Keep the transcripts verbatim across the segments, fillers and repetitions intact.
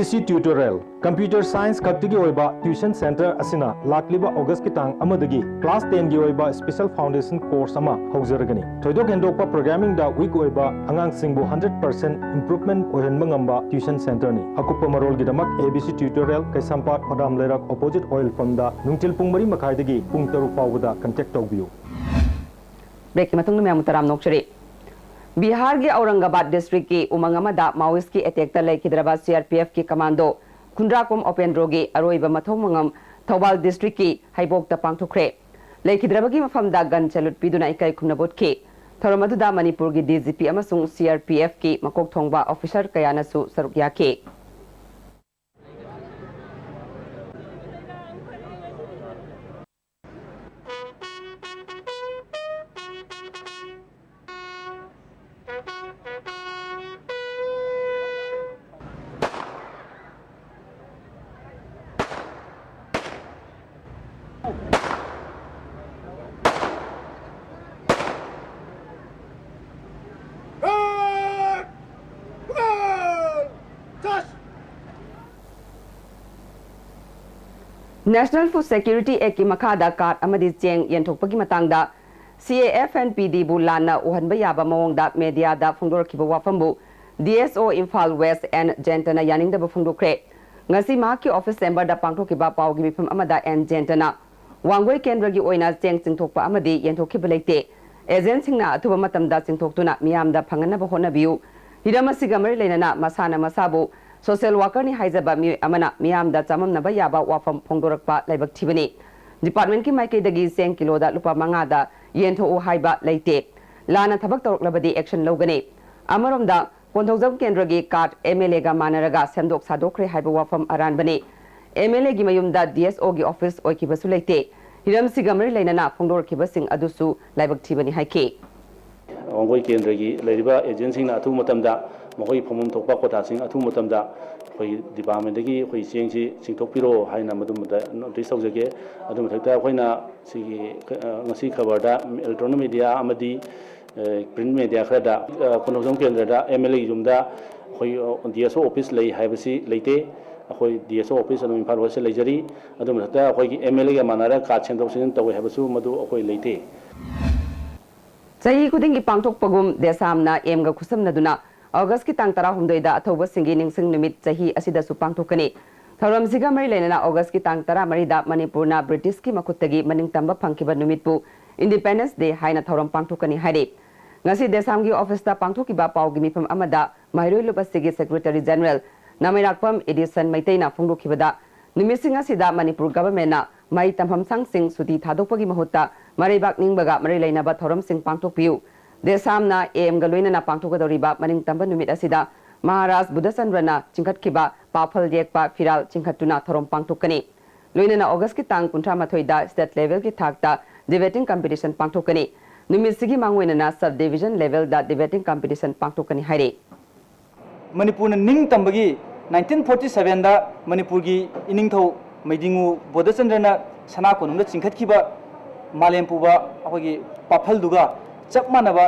ꯁꯤ tutorial. Computer science ꯈꯛꯇꯒꯤ ꯑꯣꯏꯕ ꯇ꯭ꯌꯨꯁꯟ ꯁꯦꯟꯇꯔ ꯑꯁꯤꯅ ꯂꯥꯛꯂꯤꯕ ꯑꯣꯒꯁꯀꯤ ꯇꯥꯡ ꯑꯃꯗꯒꯤ ꯀ꯭ꯂꯥꯁ ꯇꯦꯟꯒꯤ ꯑꯣꯏꯕ ꯁ꯭ꯄꯦꯁꯦꯜ ꯐꯥꯎꯟꯗꯦꯁꯟ ꯀꯣꯔꯁ ꯑꯃ ꯍꯧꯖꯔꯒꯅꯤ꯫ ꯊꯣꯏꯗꯣꯛ ꯍꯦꯟꯗꯣꯛꯄ ꯄ꯭ꯔꯣꯒ꯭ꯔꯥꯃꯤꯡꯗ ꯋꯤꯛ ꯑꯣꯏꯕ ꯑꯉꯥꯡꯁꯤꯡꯕꯨ ꯍꯟꯗ꯭ꯔꯦꯠ ꯄꯔꯁꯦꯟꯠ ꯏꯝꯄ꯭ꯔꯨꯚꯃꯦꯟꯠ ꯑꯣꯏꯍꯟꯕ ꯉꯝꯕ ꯇ꯭ꯌꯨꯁꯟ ꯁꯦꯟꯇꯔꯅꯤ꯫ ꯑꯀꯨꯞꯄ ꯃꯔꯣꯜꯒꯤꯗꯃꯛ ꯑꯦ ꯕꯤ ꯁꯤ ꯇ꯭ꯌꯨꯇꯣꯔꯤꯌꯦꯜ, ꯀꯩꯁꯥꯝꯄꯥꯠ ꯍꯣꯗꯥꯝ ꯂꯩꯔꯛ, ꯑꯣꯄꯣꯖꯤꯠ ꯑꯣꯏꯜ ꯄꯝꯗ ꯅꯨꯡꯊꯤꯜ ꯄꯨꯡ ꯃꯔꯤ ꯃꯈꯥꯏꯗꯒꯤ ꯄꯨꯡ ꯇꯔꯨꯛ ꯐꯥꯎꯕꯗ ꯀꯟꯇꯦꯛ ꯇꯧꯕꯤꯌꯨ꯫ ꯕ꯭ꯔꯦꯛꯀꯤ ꯃꯇꯨꯡꯗ ꯃꯌꯥꯝꯕꯨ ꯇꯔꯥꯝꯅ ꯑꯣꯛꯆꯔꯤ꯫ ꯕꯤꯍꯥꯔꯒꯤ ꯑꯧꯔꯪꯒꯥꯕꯥꯗ ꯗꯤꯁꯇ꯭ꯔꯤꯛꯀꯤ ꯎꯃꯪ ꯑꯃꯗ ꯃꯥꯑꯣꯏꯁꯀꯤ ꯑꯦꯇꯦꯛꯇ ꯂꯩꯈꯤꯗ꯭ꯔꯕ ꯁꯤ ꯑꯥꯔ ꯄꯤ ꯑꯦꯐꯀꯤ ꯀꯃꯥꯟꯗꯣ ꯈꯨꯟꯗ꯭ꯔꯥꯛꯄꯝ ꯑꯣꯄꯦꯟꯗ꯭ꯔꯣꯒꯤ ꯑꯔꯣꯏꯕ ꯃꯊꯧ ꯃꯉꯝ ꯊꯧꯕꯥꯜ ꯗꯤꯁꯇ꯭ꯔꯤꯛꯀꯤ ꯍꯩꯕꯣꯛꯇ ꯄꯥꯡꯊꯣꯛꯈ꯭ꯔꯦ꯫ ꯂꯩꯈꯤꯗ꯭ꯔꯕꯒꯤ ꯃꯐꯝꯗ ꯒꯟ ꯁꯦꯂꯨꯠ ꯄꯤꯗꯨꯅ ꯏꯀꯥꯏ ꯈꯨꯝꯅꯕ ꯎꯠꯈꯤ꯫ ꯊꯧꯔꯝ ꯑꯗꯨꯗ ꯃꯅꯤꯄꯨꯔꯒꯤ ꯗꯤ ꯖꯤ ꯄꯤ ꯑꯃꯁꯨꯡ ꯁꯤ ꯑꯥꯔ ꯄꯤ ꯑꯦꯐꯀꯤ ꯃꯀꯣꯛ ꯊꯣꯡꯕ ꯑꯣꯐꯤꯁꯔ ꯀꯌꯥꯅꯁꯨ ꯁꯔꯨꯛ ꯌꯥꯈꯤ꯫ National Food Security Act ꯀꯤ ꯃꯈꯥꯗ ꯀꯥꯔꯗ ꯑꯃꯗꯤ ꯆꯦꯡ ꯌꯦꯟꯊꯣꯛꯄꯒꯤ ꯃꯇꯥꯡꯗ ꯁꯤ ꯑꯦ ꯑꯦꯐ ꯑꯦꯟ ꯄꯤ ꯗꯤꯕꯨ ꯂꯥꯟꯅ ꯎꯍꯟꯕ ꯌꯥꯕ ꯃꯑꯣꯡꯗ ꯃꯦꯗꯤꯌꯥꯗ ꯐꯣꯡꯗꯣꯔꯛꯈꯤꯕ ꯋꯥꯐꯝꯕꯨ ꯗꯤ ꯑꯦꯁ ꯑꯣ ꯏꯝꯐꯥꯜ ꯋꯦꯁ ꯑꯦꯟ ꯖꯌꯟꯇꯅ ꯌꯥꯅꯤꯡꯗꯕ ꯐꯣꯡꯗꯣꯛꯈ꯭ꯔꯦ꯫ ꯉꯁꯤ ꯃꯍꯥꯛꯀꯤ ꯑꯣꯐꯤꯁ ꯆꯦꯝꯕꯔꯗ ꯄꯥꯡꯊꯣꯛꯈꯤꯕ ꯄꯥꯎꯒꯤ ꯃꯤꯐꯝ ꯑꯃꯗ ꯑꯦꯟ ꯖꯌꯟꯇꯅ ꯋꯥꯡꯒꯣꯏ ꯀꯦꯟꯗ꯭ꯔꯒꯤ ꯑꯣꯏꯅ ꯆꯦꯡ ꯆꯤꯡꯊꯣꯛꯄ ꯑꯃꯗꯤ ꯌꯦꯟꯊꯣꯛꯈꯤꯕ ꯂꯩꯇꯦ꯫ ꯑꯦꯖꯦꯟꯠꯁꯤꯡꯅ ꯑꯊꯨꯕ ꯃꯇꯝꯗ ꯆꯤꯡꯊꯣꯛꯇꯨꯅ ꯃꯤꯌꯥꯝꯗ ꯐꯪꯍꯟꯅꯕ ꯍꯣꯠꯅꯕꯤꯌꯨ꯫ ꯍꯤꯔꯝ ꯑꯁꯤꯒ ꯃꯔꯤ ꯂꯩꯅꯅ ꯃꯁꯥꯅ ꯃꯁꯥꯕꯨ ꯁꯣꯁꯤꯌꯦꯜ ꯋꯥꯔꯀꯔꯅꯤ ꯍꯥꯏꯖꯕ ꯃꯤꯑꯣꯏ ꯑꯃꯅ ꯃꯤꯌꯥꯝꯗ ꯆꯃꯝꯅꯕ ꯌꯥꯕ ꯋꯥꯐꯝ ꯐꯣꯡꯗꯣꯔꯛꯄ ꯂꯥꯏꯕꯛ ꯊꯤꯕꯅꯤ꯫ ꯗꯤꯄꯥꯔꯠꯃꯦꯟꯠꯀꯤ ꯃꯥꯏꯀꯩꯗꯒꯤ ꯆꯦꯡ ꯀꯤꯂꯣꯗ ꯂꯨꯄꯥ ꯃꯉꯥꯗ ꯌꯦꯟꯊꯣꯛꯎ ꯍꯥꯏꯕ ꯂꯩꯇꯦ꯫ ꯂꯥꯟꯅ ꯊꯕꯛ ꯇꯧꯔꯛꯂꯕꯗꯤ ꯑꯦꯛꯁꯟ ꯂꯧꯒꯅꯤ꯫ ꯑꯃꯔꯣꯝꯗ ꯀꯣꯟꯊꯧꯖꯝ ꯀꯦꯟꯗ꯭ꯔꯒꯤ ꯀꯥꯔꯗ ꯑꯦꯝ ꯑꯦꯜ ꯑꯦꯒ ꯃꯥꯟꯅꯔꯒ ꯁꯦꯝꯗꯣꯛ ꯁꯥꯗꯣꯛꯈ꯭ꯔꯦ ꯍꯥꯏꯕ ꯋꯥꯐꯝ ꯑꯔꯥꯟꯕꯅꯤ꯫ ꯑꯦꯝ ꯑꯦꯜ ꯑꯦꯒꯤ ꯃꯌꯨꯝꯗ ꯗꯤ ꯑꯦꯁ ꯑꯣꯒꯤ ꯑꯣꯐꯤꯁ ꯑꯣꯏꯈꯤꯕꯁꯨ ꯂꯩꯇꯦ꯫ ꯍꯤꯔꯝꯁꯤꯒ ꯃꯔꯤ ꯂꯩꯅꯅ ꯐꯣꯡꯗꯣꯔꯛꯈꯤꯕꯁꯤꯡ ꯑꯗꯨꯁꯨ ꯂꯥꯏꯕꯛ ꯊꯤꯕꯅꯤ ꯍꯥꯏꯈꯤ꯫ ꯋꯥꯡꯒꯣꯏ ꯀꯦꯟꯗ꯭ꯔꯒꯤ ꯂꯩꯔꯤꯕ ꯑꯦꯖꯦꯟꯠꯁꯤꯡꯅ ꯑꯊꯨꯕ ꯃꯇꯝꯗ ꯃꯈꯣꯏꯒꯤ ꯐꯪꯐꯝ ꯊꯣꯛꯄ ꯀꯣꯇꯥꯁꯤꯡ ꯑꯊꯨꯕ ꯃꯇꯝꯗ ꯑꯩꯈꯣꯏꯒꯤ ꯗꯤꯄꯥꯔꯠꯃꯦꯟꯠꯇꯒꯤ ꯑꯩꯈꯣꯏ ꯆꯦꯡꯁꯤ ꯆꯤꯡꯊꯣꯛꯄꯤꯔꯣ ꯍꯥꯏꯅ ꯃꯗꯨꯃꯗ ꯅꯣꯇꯤꯁ ꯇꯧꯖꯒꯦ꯫ ꯑꯗꯨ ꯃꯊꯛꯇ ꯑꯩꯈꯣꯏꯅ ꯁꯤꯒꯤ, ꯑ, ꯉꯁꯤ ꯈꯕꯔꯗ ꯏꯂꯦꯛꯇ꯭ꯔꯣꯅꯤꯛ ꯃꯦꯗꯤꯌꯥ ꯑꯃꯗꯤ, ꯑ, ꯄ꯭ꯔꯤꯟꯠ ꯃꯦꯗꯤꯌꯥ ꯈꯔꯗ, ꯑ, ꯀꯣꯟꯊꯧꯖꯝ ꯀꯦꯟꯗ꯭ꯔꯗ ꯑꯦꯝ ꯑꯦꯜ ꯑꯦꯒꯤ ꯌꯨꯝꯗ ꯑꯩꯈꯣꯏ ꯗꯤ ꯑꯦꯁ ꯑꯣ ꯑꯣꯐꯤꯁ ꯂꯩ ꯍꯥꯏꯕꯁꯤ ꯂꯩꯇꯦ꯫ ꯑꯩꯈꯣꯏ ꯗꯤ ꯑꯦꯁ ꯑꯣ ꯑꯣꯐꯤꯁ ꯑꯗꯨꯝ ꯏꯝꯐꯥꯜ ꯋꯦꯁꯇ ꯂꯩꯖꯔꯤ꯫ ꯑꯗꯨ ꯃꯊꯛꯇ ꯑꯩꯈꯣꯏꯒꯤ ꯑꯦꯝ ꯑꯦꯜ ꯑꯦꯒ ꯃꯥꯟꯅꯔꯒ ꯀꯥꯔꯗ ꯁꯦꯝꯗꯣꯛ ꯁꯦꯝꯖꯤꯟ ꯇꯧꯋꯦ ꯍꯥꯏꯕꯁꯨ ꯃꯗꯨ ꯑꯩꯈꯣꯏ ꯂꯩꯇꯦ꯫ ꯆꯍꯤ ꯈꯨꯗꯤꯡꯒꯤ ꯄꯥꯡꯊꯣꯛꯄꯒꯨꯝ ꯗꯦꯁꯥꯝꯅ ꯑꯦꯝꯒ ꯈꯨꯠꯁꯝꯅꯗꯨꯅ ꯑꯣꯒꯁꯀꯤ ꯇꯥꯡ ꯇꯔꯥꯍꯨꯝꯗꯣꯏꯗ ꯑꯊꯧꯕꯁꯤꯡꯒꯤ ꯅꯤꯡꯁꯤꯡ ꯅꯨꯃꯤꯠ ꯆꯍꯤ ꯑꯁꯤꯗꯁꯨ ꯄꯥꯡꯊꯣꯛꯀꯅꯤ꯫ ꯊꯧꯔꯝꯁꯤꯒ ꯃꯔꯤ ꯂꯩꯅꯅ ꯑꯣꯒꯁꯀꯤ ꯇꯥꯡ ꯇꯔꯥꯃꯔꯤꯗ ꯃꯅꯤꯄꯨꯔꯅ ꯕ꯭ꯔꯤꯇꯤꯁꯀꯤ ꯃꯈꯨꯠꯇꯒꯤ ꯃꯅꯤꯡꯇꯝꯕ ꯐꯪꯈꯤꯕ ꯅꯨꯃꯤꯠꯄꯨ ꯏꯟꯗꯤꯄꯦꯟꯗꯦꯟꯁ ꯗꯦ ꯍꯥꯏꯅ ꯊꯧꯔꯝ ꯄꯥꯡꯊꯣꯛꯀꯅꯤ ꯍꯥꯏꯔꯤ꯫ ꯉꯁꯤ ꯗꯦꯁꯥꯝꯒꯤ ꯑꯣꯐꯤꯁꯇ ꯄꯥꯡꯊꯣꯛꯈꯤꯕ ꯄꯥꯎꯒꯤ ꯃꯤꯐꯝ ꯑꯃꯗ ꯃꯍꯩꯔꯣꯏ ꯂꯨꯞ ꯑꯁꯤꯒꯤ ꯁꯦꯀ꯭ꯔꯦꯇꯔꯤ ꯖꯦꯅꯔꯦꯜ ꯅꯥꯃꯩꯔꯥꯛꯄꯝ ꯏꯗꯤꯁꯟ ꯃꯩꯇꯩꯅ ꯐꯣꯡꯗꯣꯛꯈꯤꯕꯗ, ꯅꯨꯃꯤꯠꯁꯤꯡ ꯑꯁꯤꯗ ꯃꯅꯤꯄꯨꯔ ꯒꯚꯔꯟꯃꯦꯟꯠꯅ ꯃꯍꯩ ꯇꯝꯐꯝ ꯁꯪꯁꯤꯡ ꯁꯨꯇꯤ ꯊꯥꯗꯣꯛꯄꯒꯤ ꯃꯍꯨꯠꯇ ꯃꯔꯩꯕꯥꯛ ꯅꯤꯡꯕꯒ ꯃꯔꯤ ꯂꯩꯅꯕ ꯊꯧꯔꯝꯁꯤꯡ ꯄꯥꯡꯊꯣꯛꯄꯤꯌꯨ꯫ ꯗꯦꯁꯥꯝꯅ ꯑꯦꯝꯒ ꯂꯣꯏꯅꯅ ꯄꯥꯡꯊꯣꯛꯀꯗꯧꯔꯤꯕ ꯃꯅꯤꯡꯇꯝꯕ ꯅꯨꯃꯤꯠ ꯑꯁꯤꯗ ꯃꯍꯥꯔꯥꯖ ꯕꯨꯙꯆꯟꯗ꯭ꯔꯅ ꯆꯤꯡꯈꯠꯈꯤꯕ ꯄꯥꯐꯜ ꯌꯦꯛꯄ ꯐꯤꯔꯥꯜ ꯆꯤꯡꯈꯠꯇꯨꯅ ꯊꯧꯔꯝ ꯄꯥꯡꯊꯣꯛꯀꯅꯤ꯫ ꯂꯣꯏꯅꯅ ꯑꯣꯒꯁꯀꯤ ꯇꯥꯡ ꯀꯨꯟꯊ꯭ꯔꯥ ꯃꯥꯊꯣꯏꯗ ꯁ꯭ꯇꯦꯠ ꯂꯦꯚꯦꯜꯒꯤ ꯊꯥꯛꯇ ꯗꯤꯕꯦꯇꯤꯡ ꯀꯝꯄꯤꯇꯤꯁꯟ ꯄꯥꯡꯊꯣꯛꯀꯅꯤ꯫ ꯅꯨꯃꯤꯠꯁꯤꯒꯤ ꯃꯥꯡꯑꯣꯏꯅꯅ ꯁꯕ ꯗꯤꯕꯤꯖꯟ ꯂꯦꯚꯦꯜꯗ ꯗꯤꯕꯦꯇꯤꯡ ꯀꯝꯄꯤꯇꯤꯁꯟ ꯄꯥꯡꯊꯣꯛꯀꯅꯤ ꯍꯥꯏꯔꯤ꯫ ꯃꯅꯤꯄꯨꯔꯅ ꯅꯤꯡꯇꯝꯕꯒꯤ nineteen forty sevenꯗ ꯃꯅꯤꯄꯨꯔꯒꯤ ꯏꯅꯤꯡꯊꯧ ꯃꯩꯗꯤꯡꯉꯨ ꯕꯣꯙꯆꯟꯗ꯭ꯔꯅ ꯁꯅꯥ ꯀꯣꯅꯨꯡꯗ ꯆꯤꯡꯈꯠꯈꯤꯕ ꯃꯥꯂꯦꯝ ꯄꯨꯕ ꯑꯩꯈꯣꯏꯒꯤ ꯄꯥꯐꯜꯗꯨꯒ ꯆꯞ ꯃꯥꯟꯅꯕ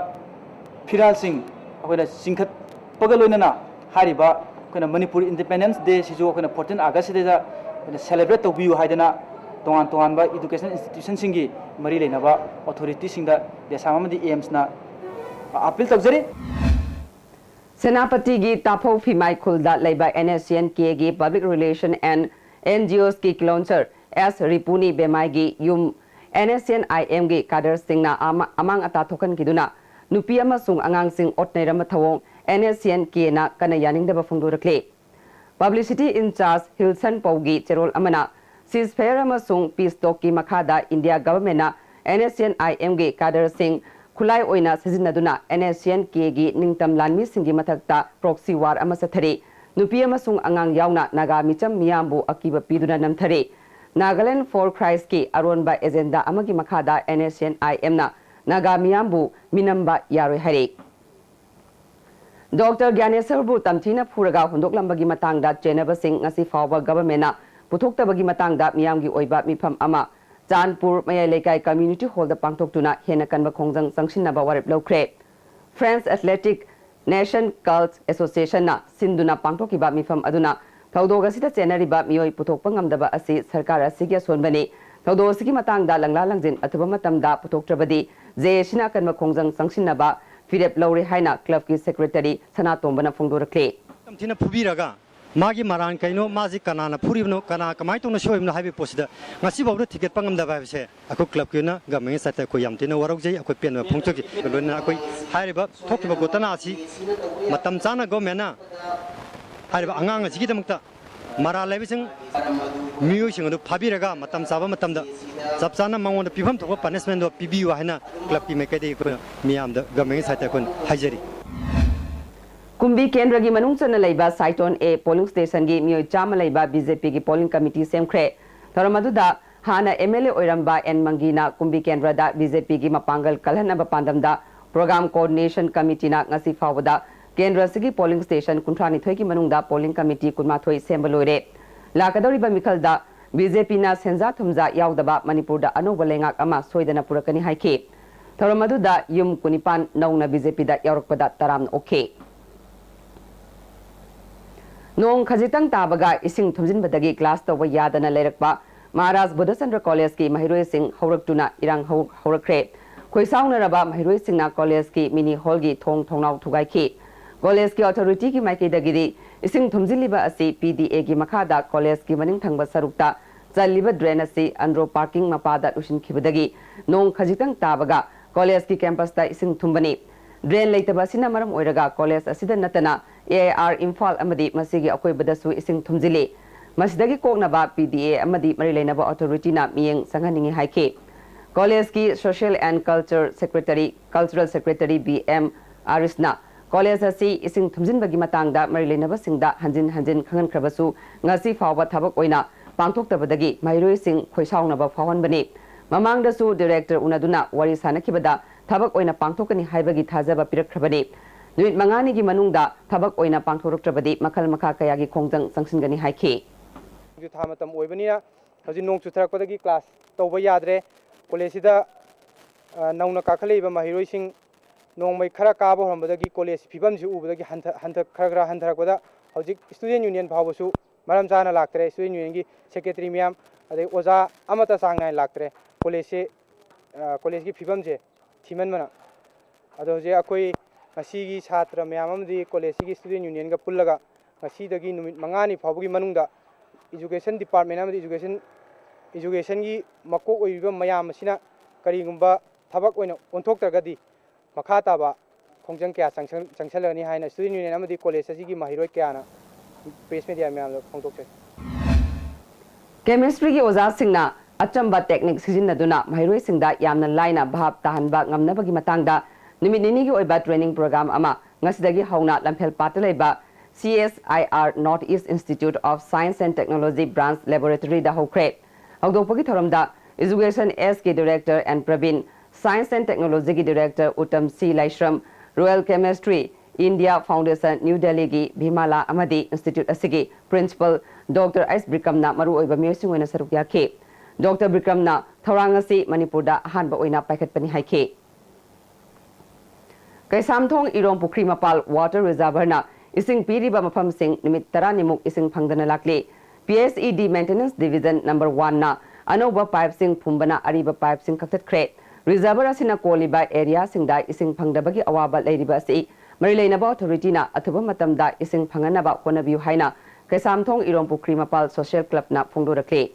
ꯐꯤꯔꯥꯜꯁꯤꯡ ꯑꯩꯈꯣꯏꯅ ꯆꯤꯡꯈꯠꯄꯒ ꯂꯣꯏꯅꯅ ꯍꯥꯏꯔꯤꯕ ꯑꯩꯈꯣꯏꯅ ꯃꯅꯤꯄꯨꯔ ꯏꯟꯗꯤꯄꯦꯟꯗꯦꯟꯁ ꯗꯦꯁꯤꯁꯨ ꯑꯩꯈꯣꯏꯅ fourteen ꯑꯣꯒꯁꯁꯤꯗ ꯑꯩꯈꯣꯏꯅ ꯁꯦꯂꯦꯕ꯭ꯔꯦꯠ ꯇꯧꯕꯤꯌꯨ ꯍꯥꯏꯗꯅ ꯇꯣꯉꯥꯟ ꯇꯣꯉꯥꯟꯕ ꯏꯗꯨꯀꯦꯁꯅꯦꯜ ꯏꯟꯁꯇꯤꯇ꯭ꯌꯨꯁꯟꯁꯤꯡꯒꯤ ꯃꯔꯤ ꯂꯩꯅꯕ ꯑꯣꯊꯣꯔꯤꯇꯤꯁꯤꯡꯗ ꯗꯦꯁꯥꯝ ꯑꯃꯗꯤ ꯑꯦꯝꯁꯅ ꯑꯥꯄꯤꯜ ꯇꯧꯖꯔꯤ꯫ ꯁꯦꯅꯥꯄꯇꯤꯒꯤ ꯇꯥꯐꯧ ꯐꯤꯃꯥꯏ ꯈꯨꯜꯗ ꯂꯩꯕ NSCN Kꯒꯤ Public Relation and NGOsꯀꯤ ꯀ꯭ꯂꯥꯎꯟꯁꯔ ꯑꯦꯁ ꯔꯤꯄꯨꯅꯤ ꯕꯦꯃꯥꯏꯒꯤ ꯌꯨꯝ NSCN IMꯒꯤ ꯀꯥꯗꯔꯁꯤꯡꯅ ꯑꯃ-, ꯑꯃꯥꯡ ꯑꯇꯥ ꯊꯣꯛꯍꯟꯈꯤꯗꯨꯅ ꯅꯨꯄꯤ ꯑꯃꯁꯨꯡ ꯑꯉꯥꯡꯁꯤꯡ ꯑꯣꯠꯅꯩꯔꯝꯕ ꯊꯧꯑꯣꯡ NSCN Kꯅ ꯀꯟꯅ ꯌꯥꯅꯤꯡꯗꯕ ꯐꯣꯡꯗꯣꯔꯛꯂꯤ꯫ Publicity in charge ꯍꯤꯜꯁꯟ ꯄꯧꯒꯤ ꯆꯦꯔꯣꯜ ꯑꯃꯅ ceasefire ꯑꯃꯁꯨꯡ peace talkꯀꯤ ꯃꯈꯥꯗ ꯏꯟꯗꯤꯌꯥ ꯒꯚꯔꯟꯃꯦꯟꯠꯅ NSCN IMꯒꯤ ꯀꯥꯗꯔꯁꯤꯡ ꯈꯨꯠꯂꯥꯏ ꯑꯣꯏꯅ ꯁꯤꯖꯤꯟꯅꯗꯨꯅ NSCN Kꯒꯤ ꯅꯤꯡꯇꯝ ꯂꯥꯟꯃꯤꯁꯤꯡꯒꯤ ꯃꯊꯛꯇ proxy war ꯑꯃ ꯆꯠꯊꯔꯤ꯫ ꯅꯨꯄꯤ ꯑꯃꯁꯨꯡ ꯑꯉꯥꯡ ꯌꯥꯎꯅ ꯅꯥꯒꯥ ꯃꯤꯆꯝ ꯃꯤꯌꯥꯝꯕꯨ ꯑꯀꯤꯕ ꯄꯤꯗꯨꯅ ꯅꯝꯊꯔꯤ꯫ Nagaland for Christꯀꯤ ꯑꯔꯣꯟꯕ ꯑꯦꯖꯦꯟꯗꯥ ꯑꯃꯒꯤ ꯃꯈꯥꯗ NSCN IMꯅ ꯅꯥꯒꯥ ꯃꯤꯌꯥꯝꯕꯨ ꯃꯤꯅꯝꯕ ꯌꯥꯔꯣꯏ ꯍꯥꯏꯔꯤ꯫ ꯗꯣꯛꯇꯔ ꯒ꯭ꯌꯥꯅꯦꯁ꯭ꯋꯔꯕꯨ ꯇꯝꯊꯤꯅ ꯐꯨꯔꯒ ꯍꯨꯟꯗꯣꯛꯂꯝꯕꯒꯤ ꯃꯇꯥꯡꯗ ꯆꯦꯟꯅꯕꯁꯤꯡ ꯉꯁꯤ ꯐꯥꯎꯕ ꯒꯚꯔꯟꯃꯦꯟꯠꯅ ꯄꯨꯊꯣꯛꯇꯕꯒꯤ ꯃꯇꯥꯡꯗ ꯃꯤꯌꯥꯝꯒꯤ ꯑꯣꯏꯕ ꯃꯤꯐꯝ ꯑꯃ ꯆꯥꯟꯄꯨꯔ ꯃꯌꯥꯏ ꯂꯩꯀꯥꯏ ꯀꯝꯃ꯭ꯌꯨꯅꯤꯇꯤ ꯍꯣꯜꯗ ꯄꯥꯡꯊꯣꯛꯇꯨꯅ ꯍꯦꯟꯅ ꯀꯟꯕ ꯈꯣꯡꯖꯪ ꯆꯪꯁꯤꯟꯅꯕ ꯋꯥꯔꯦꯞ ꯂꯧꯈ꯭ꯔꯦ꯫ Friends athletic National Cult Association ꯅ ꯁꯤꯟꯗꯨꯅ ꯄꯥꯡꯊꯣꯛꯈꯤꯕ ꯃꯤꯐꯝ ꯑꯗꯨꯅ ꯊꯧꯗꯣꯛ ꯑꯁꯤꯗ ꯆꯦꯟꯅꯔꯤꯕ ꯃꯤꯑꯣꯏ ꯄꯨꯊꯣꯛꯄ ꯉꯝꯗꯕ ꯑꯁꯤ ꯁꯔꯀꯥꯔ ꯑꯁꯤꯒꯤ ꯑꯁꯣꯟꯕꯅꯤ꯫ ꯊꯧꯗꯣꯛ ꯑꯁꯤꯒꯤ ꯃꯇꯥꯡꯗ ꯂꯪꯂꯥ ꯂꯪꯖꯤꯟ ꯑꯊꯨꯕ ꯃꯇꯝꯗ ꯄꯨꯊꯣꯛꯇ꯭ꯔꯕꯗꯤ J A C ꯅ ꯑꯀꯟꯕ ꯈꯣꯡꯖꯪ ꯆꯪꯁꯤꯟꯅꯕ ꯐꯤꯔꯦꯞ ꯂꯧꯔꯦ ꯍꯥꯏꯅ club ꯀꯤ secretary ꯁꯅꯥꯇꯣꯝꯕꯅ ꯐꯣꯡꯗꯣꯔꯛꯂꯤ꯫ ꯌꯥꯝ ꯊꯤꯅ ꯐꯨꯕꯤꯔꯒ ꯃꯥꯒꯤ ꯃꯔꯥꯟ ꯀꯩꯅꯣ, ꯃꯥꯁꯤ ꯀꯅꯥꯅ ꯐꯨꯔꯤꯕꯅꯣ, ꯀꯅꯥ ꯀꯃꯥꯏꯅ ꯇꯧꯅ ꯁꯣꯏꯕꯅꯣ ꯍꯥꯏꯕꯒꯤ ꯄꯣꯠꯁꯤꯗ ꯉꯁꯤꯐꯥꯎꯗ ꯊꯤꯒꯠꯄ ꯉꯝꯗꯕ ꯍꯥꯏꯕꯁꯦ ꯑꯩꯈꯣꯏ club ꯀꯤ ꯑꯣꯏꯅ government ꯒꯤ side ꯇ ꯑꯩꯈꯣꯏ ꯌꯥꯝ ꯊꯤꯅ ꯋꯥꯔꯧꯖꯩ꯫ ꯑꯩꯈꯣꯏ ꯄꯦꯟꯕ ꯐꯣꯡꯗꯣꯛꯆꯔꯤ꯫ ꯂꯣꯏꯅꯅ ꯑꯩꯈꯣꯏ ꯍꯥꯏꯔꯤꯕ ꯊꯣꯛꯈꯤꯕ ꯒꯣꯇꯅꯥ ꯑꯁꯤ ꯃꯇꯝ ꯆꯥꯅ government ꯅ ꯍꯥꯏꯔꯤꯕ ꯑꯉꯥꯡ ꯑꯁꯤꯒꯤꯗꯃꯛꯇ ꯃꯔꯥꯜ ꯂꯩꯕꯁꯤꯡ, ꯃꯤꯑꯣꯏꯁꯤꯡ ꯑꯗꯨ ꯐꯥꯕꯤꯔꯒ ꯃꯇꯝ ꯆꯥꯕ ꯃꯇꯝꯗ ꯆꯞ ꯆꯥꯅ ꯃꯉꯣꯟꯗ ꯄꯤꯐꯝ ꯊꯣꯛꯄ punishment ꯗꯣ ꯄꯤꯕꯤꯌꯨ ꯍꯥꯏꯅ club ꯀꯤ ꯃꯥꯏꯀꯩꯗꯒꯤ ꯑꯩꯈꯣꯏꯅ ꯃꯤꯌꯥꯝꯗ, government ꯒꯤ side ꯇ ꯑꯩꯈꯣꯏꯅ ꯍꯥꯏꯖꯔꯤ꯫ ꯀꯨꯝꯕꯤ ꯀꯦꯟꯗ꯭ꯔꯒꯤ ꯃꯅꯨꯡ ꯆꯟꯅ ꯂꯩꯕ ꯁꯥꯏꯇꯣꯟ A polling station ꯒꯤ ꯃꯤꯑꯣꯏ ꯆꯥꯝꯃ ꯂꯩꯕ B J P ꯒꯤ polling committee ꯁꯦꯝꯈ꯭ꯔꯦ꯫ ꯊꯧꯔꯝ ꯑꯗꯨꯗ ꯍꯥꯟꯅ M L A ꯑꯣꯏꯔꯝꯕ N ꯃꯪꯒꯤꯅ ꯀꯨꯝꯕꯤ ꯀꯦꯟꯗ꯭ꯔꯗ B J P ꯒꯤ ꯃꯄꯥꯡꯒꯜ ꯀꯜꯍꯟꯅꯕ ꯄꯥꯟꯗꯝꯗ program coordination committee ꯅ ꯉꯁꯤ ꯐꯥꯎꯕꯗ ꯀꯦꯟꯗ꯭ꯔ ꯑꯁꯤꯒꯤ polling station ꯀꯨꯟꯊ꯭ꯔꯥ ꯅꯤꯊꯣꯏꯒꯤ ꯃꯅꯨꯡꯗ polling committee ꯀꯨꯟꯃꯥꯊꯣꯏ ꯁꯦꯝꯕ ꯂꯣꯏꯔꯦ꯫ ꯂꯥꯛꯀꯗꯧꯔꯤꯕ ꯃꯤꯈꯜꯗ B J P ꯅ ꯁꯦꯟꯖꯥ ꯊꯨꯝꯖꯥ ꯌꯥꯎꯗꯕ ꯃꯅꯤꯄꯨꯔꯗ ꯑꯅꯧꯕ ꯂꯩꯉꯥꯛ ꯑꯃ ꯁꯣꯏꯗꯅ ꯄꯨꯔꯛꯀꯅꯤ ꯍꯥꯏꯈꯤ꯫ ꯊꯧꯔꯝ ꯑꯗꯨꯗ ꯌꯨꯝ ꯀꯨꯟꯅꯤꯄꯥꯟ ꯅꯧꯅ B J P ꯗ ꯌꯥꯎꯔꯛꯄꯗ ꯇꯔꯥꯝꯅ ꯑꯣꯛꯈꯤ꯫ ꯅꯣꯡ ꯈꯖꯤꯛꯇꯪ ꯇꯥꯕꯒ ꯏꯁꯤꯡ ꯊꯨꯝꯖꯤꯟꯕꯗꯒꯤ class ꯇꯧꯕ ꯌꯥꯗꯅ ꯂꯩꯔꯛꯄ ꯃꯍꯥꯔꯥꯖ ꯕꯨꯙꯆꯟꯗ꯭ꯔ College ꯀꯤ ꯃꯍꯩꯔꯣꯏꯁꯤꯡ ꯍꯧꯔꯛꯇꯨꯅ ꯏꯔꯥꯡ ꯍꯧ-, ꯍꯧꯔꯛꯈ꯭ꯔꯦ꯫ ꯈꯣꯏꯁꯥꯎꯅꯔꯕ ꯃꯍꯩꯔꯣꯏꯁꯤꯡꯅ college ꯀꯤ mini hall ꯒꯤ ꯊꯣꯡ ꯊꯣꯡꯅꯥꯎ ꯊꯨꯒꯥꯏꯈꯤ꯫ College ꯀꯤ authority ꯒꯤ ꯃꯥꯏꯀꯩꯗꯒꯤꯗꯤ ꯏꯁꯤꯡ ꯊꯨꯝꯖꯤꯜꯂꯤꯕ ꯑꯁꯤ P D A ꯒꯤ ꯃꯈꯥꯗ college ꯀꯤ ꯃꯅꯤꯡ ꯊꯪꯕ ꯁꯔꯨꯛꯇ ꯆꯜꯂꯤꯕ drain ꯑꯁꯤ ꯑꯟꯗ꯭ꯔꯣ parking ꯃꯄꯥꯗ ꯂꯣꯏꯁꯤꯟꯈꯤꯕꯗꯒꯤ ꯅꯣꯡ ꯈꯖꯤꯛꯇꯪ ꯇꯥꯕꯒ college ꯀꯤ campus ꯇ ꯏꯁꯤꯡ ꯊꯨꯝꯕꯅꯤ꯫ Drain ꯂꯩꯇꯕ ꯑꯁꯤꯅ ꯃꯔꯝ ꯑꯣꯏꯔꯒ college ꯑꯁꯤꯗ ꯅꯠꯇꯅ A I R ꯏꯝꯐꯥꯜ ꯑꯃꯗꯤ ꯃꯁꯤꯒꯤ ꯑꯀꯣꯏꯕꯗꯁꯨ ꯏꯁꯤꯡ ꯊꯨꯝꯖꯤꯜꯂꯤ꯫ ꯃꯁꯤꯗꯒꯤ ꯀꯣꯛꯅꯕ P D A ꯑꯃꯗꯤ ꯃꯔꯤ ꯂꯩꯅꯕ authority ꯅ ꯃꯤꯠꯌꯦꯡ ꯆꯪꯍꯟꯅꯤꯡꯏ ꯍꯥꯏꯈꯤ꯫ College ꯀꯤ Social and Culture Secretary, Cultural Secretary B M ꯑꯥꯔꯤꯁꯅ college ꯑꯁꯤ ꯏꯁꯤꯡ ꯊꯨꯝꯖꯤꯟꯕꯒꯤ ꯃꯇꯥꯡꯗ ꯃꯔꯤ ꯂꯩꯅꯕꯁꯤꯡꯗ ꯍꯟꯖꯤꯟ ꯍꯟꯖꯤꯟ ꯈꯪꯍꯟꯈ꯭ꯔꯕꯁꯨ ꯉꯁꯤ ꯐꯥꯎꯕ ꯊꯕꯛ ꯑꯣꯏꯅ ꯄꯥꯡꯊꯣꯛꯇꯕꯗꯒꯤ ꯃꯍꯩꯔꯣꯏꯁꯤꯡ ꯈꯣꯏꯁꯥꯎꯅꯕ ꯐꯥꯎꯍꯟꯕꯅꯤ꯫ ꯃꯃꯥꯡꯗꯁꯨ director ꯎꯅꯗꯨꯅ ꯋꯥꯔꯤ ꯁꯥꯅꯈꯤꯕꯗ ꯊꯕꯛ ꯑꯣꯏꯅ ꯄꯥꯡꯊꯣꯛꯀꯅꯤ ꯍꯥꯏꯕꯒꯤ ꯊꯥꯖꯕ ꯄꯤꯔꯛꯈ꯭ꯔꯕꯅꯤ꯫ ꯅꯨꯃꯤꯠ ꯃꯉꯥꯅꯤꯒꯤ ꯃꯅꯨꯡꯗ ꯊꯕꯛ ꯑꯣꯏꯅ ꯄꯥꯡꯊꯣꯔꯛꯇ꯭ꯔꯕꯗꯤ ꯃꯈꯜ ꯃꯈꯥ ꯀꯌꯥꯒꯤ ꯈꯣꯡꯖꯪ ꯆꯪꯁꯤꯟꯒꯅꯤ ꯍꯥꯏꯈꯤ꯫ ꯍꯧꯖꯤꯛ ꯊꯥ ꯃꯇꯝ ꯑꯣꯏꯕꯅꯤꯅ ꯍꯧꯖꯤꯛ ꯅꯣꯡ ꯆꯨꯊꯔꯛꯄꯗꯒꯤ class ꯇꯧꯕ ꯌꯥꯗ꯭ꯔꯦ꯫ College ꯁꯤꯗ, ꯑ, ꯅꯧꯅ ꯀꯥꯈꯠꯂꯛꯏꯕ ꯃꯍꯩꯔꯣꯏꯁꯤꯡ ꯅꯣꯡꯃꯩ ꯈꯔ ꯀꯥꯕ ꯍꯧꯔꯝꯕꯗꯒꯤ ꯀꯣꯂꯦꯖ ꯐꯤꯕꯝꯁꯤ ꯎꯕꯗꯒꯤ ꯍꯟꯊ-, ꯍꯟꯊ-, ꯈꯔ ꯈꯔ ꯍꯟꯊꯔꯛꯄꯗ ꯍꯧꯖꯤꯛ ꯁ꯭ꯇꯨꯗꯦꯟ ꯌꯨꯅꯤꯌꯟ ꯐꯥꯎꯕꯁꯨ ꯃꯔꯝ ꯆꯥꯅ ꯂꯥꯛꯇꯔꯦ꯫ ꯁ꯭ꯇꯨꯗꯦꯟ ꯌꯨꯅꯤꯌꯟꯒꯤ ꯁꯦꯀ꯭ꯔꯦꯇꯔꯤ ꯃꯌꯥꯝ, ꯑꯗꯩ ꯑꯣꯖꯥ ꯑꯃꯠꯇ ꯆꯥꯡ ꯅꯥꯏꯅ ꯂꯥꯛꯇꯔꯦ꯫ ꯀꯣꯂꯦꯖꯁꯦ, ꯑ, ꯀꯣꯂꯦꯖꯀꯤ ꯐꯤꯕꯝꯁꯦ ꯊꯤꯃꯟꯕꯅ꯫ ꯑꯗꯣ ꯍꯧꯖꯤꯛ ꯑꯩꯈꯣꯏ ꯉꯁꯤꯒꯤ ꯁꯥꯇ꯭ꯔ ꯃꯌꯥꯝ ꯑꯃꯗꯤ ꯀꯣꯂꯦꯖꯁꯤꯒꯤ ꯁ꯭ꯇꯨꯗꯦꯟ ꯌꯨꯅꯤꯌꯟꯒ ꯄꯨꯜꯂꯒ ꯉꯁꯤꯗꯒꯤ ꯅꯨꯃꯤꯠ ꯃꯉꯥꯅꯤ ꯐꯥꯎꯕꯒꯤ ꯃꯅꯨꯡꯗ ꯏꯖꯨꯀꯦꯁꯟ ꯗꯤꯄꯥꯔꯠꯃꯦꯟ ꯑꯃꯗꯤ ꯏꯖꯨꯀꯦꯁꯟ, ꯏꯖꯨꯀꯦꯁꯟꯒꯤ ꯃꯀꯣꯛ ꯑꯣꯏꯔꯤꯕ ꯃꯌꯥꯝ ꯑꯁꯤꯅ ꯀꯔꯤꯒꯨꯝꯕ ꯊꯕꯛ ꯑꯣꯏꯅ ꯑꯣꯟꯊꯣꯛꯇ꯭ꯔꯒꯗꯤ ꯃꯈꯥ ꯇꯥꯕ ꯈꯣꯡꯖꯪ ꯀꯌꯥ ꯆꯪꯁꯜ-, ꯆꯪꯁꯜꯂꯒꯅꯤ ꯍꯥꯏꯅ ꯁ꯭ꯇꯨꯗꯦꯟ ꯌꯨꯅꯤꯌꯟ ꯑꯃꯗꯤ ꯀꯣꯂꯦꯖ ꯑꯁꯤꯒꯤ ꯃꯍꯩꯔꯣꯏ ꯀꯌꯥꯅ ꯄ꯭ꯔꯦꯁ ꯃꯦꯗꯤꯌꯥ ꯃꯌꯥꯝꯗ ꯐꯣꯡꯗꯣꯛꯆꯔꯤ꯫ ꯀꯦꯃꯤꯁꯇ꯭ꯔꯤꯒꯤ ꯑꯣꯖꯥꯁꯤꯡꯅ ꯑꯆꯝꯕ ꯇꯦꯛꯅꯤꯛ ꯁꯤꯖꯤꯟꯅꯗꯨꯅ ꯃꯍꯩꯔꯣꯏꯁꯤꯡꯗ ꯌꯥꯝꯅ ꯂꯥꯏꯅ ꯚꯥꯞ ꯇꯥꯍꯟꯕ ꯉꯝꯅꯕꯒꯤ ꯃꯇꯥꯡꯗ ꯅꯨꯃꯤꯠ ꯅꯤꯅꯤꯒꯤ ꯑꯣꯏꯕ ꯇ꯭ꯔꯦꯅꯤꯡ ꯄ꯭ꯔꯣꯒ꯭ꯔꯥꯝ ꯑꯃ ꯉꯁꯤꯗꯒꯤ ꯍꯧꯅ ꯂꯝꯐꯦꯜꯄꯥꯠꯇ ꯂꯩꯕ C S I R North East Institute of Science and Technology Branch Laboratory ꯗ ꯍꯧꯈ꯭ꯔꯦ꯫ ꯍꯧꯗꯣꯛꯄꯒꯤ ꯊꯧꯔꯝꯗ Education S ꯀꯤ Director N Praveen, Science and Technology ꯒꯤ Director ꯎꯇꯝ ꯁꯤ ꯂꯥꯏꯁ꯭ꯔꯝ, Royal Chemistry India Foundation New Delhi ꯒꯤ ꯚꯤꯃꯥꯂꯥ ꯑꯃꯗꯤ institute ꯑꯁꯤꯒꯤ principal Doctor S ꯕꯤꯀ꯭ꯔꯝꯅ ꯃꯔꯨꯑꯣꯏꯕ ꯃꯤꯑꯣꯏꯁꯤꯡ ꯑꯣꯏꯅ ꯁꯔꯨꯛ ꯌꯥꯈꯤ꯫ Doctor ꯕꯤꯀ꯭ꯔꯝꯅ ꯊꯧꯔꯥꯡ ꯑꯁꯤ ꯃꯅꯤꯄꯨꯔꯗ ꯑꯍꯥꯟꯕ ꯑꯣꯏꯅ ꯄꯥꯏꯈꯠꯄꯅꯤ ꯍꯥꯏꯈꯤ꯫ ꯀꯩꯁꯥꯝꯊꯣꯡ ꯏꯔꯣꯝ ꯄꯨꯈ꯭ꯔꯤ ꯃꯄꯥꯜ water reservoir ꯅ ꯏꯁꯤꯡ ꯄꯤꯔꯤꯕ ꯃꯐꯝꯁꯤꯡ ꯅꯨꯃꯤꯠ ꯇꯔꯥꯅꯤꯃꯨꯛ ꯏꯁꯤꯡ ꯐꯪꯗꯅ ꯂꯥꯛꯂꯤ꯫ P S E D Maintenance Division number one ꯅ ꯑꯅꯧꯕ ꯄꯥꯏꯞꯁꯤꯡ ꯐꯨꯝꯕꯅ ꯑꯔꯤꯕ ꯄꯥꯏꯞꯁꯤꯡ ꯀꯛꯊꯠꯈ꯭ꯔꯦ꯫ Reservoir ꯑꯁꯤꯅ ꯀꯣꯜꯂꯤꯕ area ꯁꯤꯡꯗ ꯏꯁꯤꯡ ꯐꯪꯗꯕꯒꯤ ꯑꯋꯥꯕ ꯂꯩꯔꯤꯕ ꯑꯁꯤ ꯃꯔꯤ ꯂꯩꯅꯕ authority ꯅ ꯑꯊꯨꯕ ꯃꯇꯝꯗ ꯏꯁꯤꯡ ꯐꯪꯍꯟꯅꯕ ꯍꯣꯠꯅꯕꯤꯌꯨ ꯍꯥꯏꯅ ꯀꯩꯁꯥꯝꯊꯣꯡ ꯏꯔꯣꯝ ꯄꯨꯈ꯭ꯔꯤ ꯃꯄꯥꯜ social club ꯅ ꯐꯣꯡꯗꯣꯔꯛꯂꯤ꯫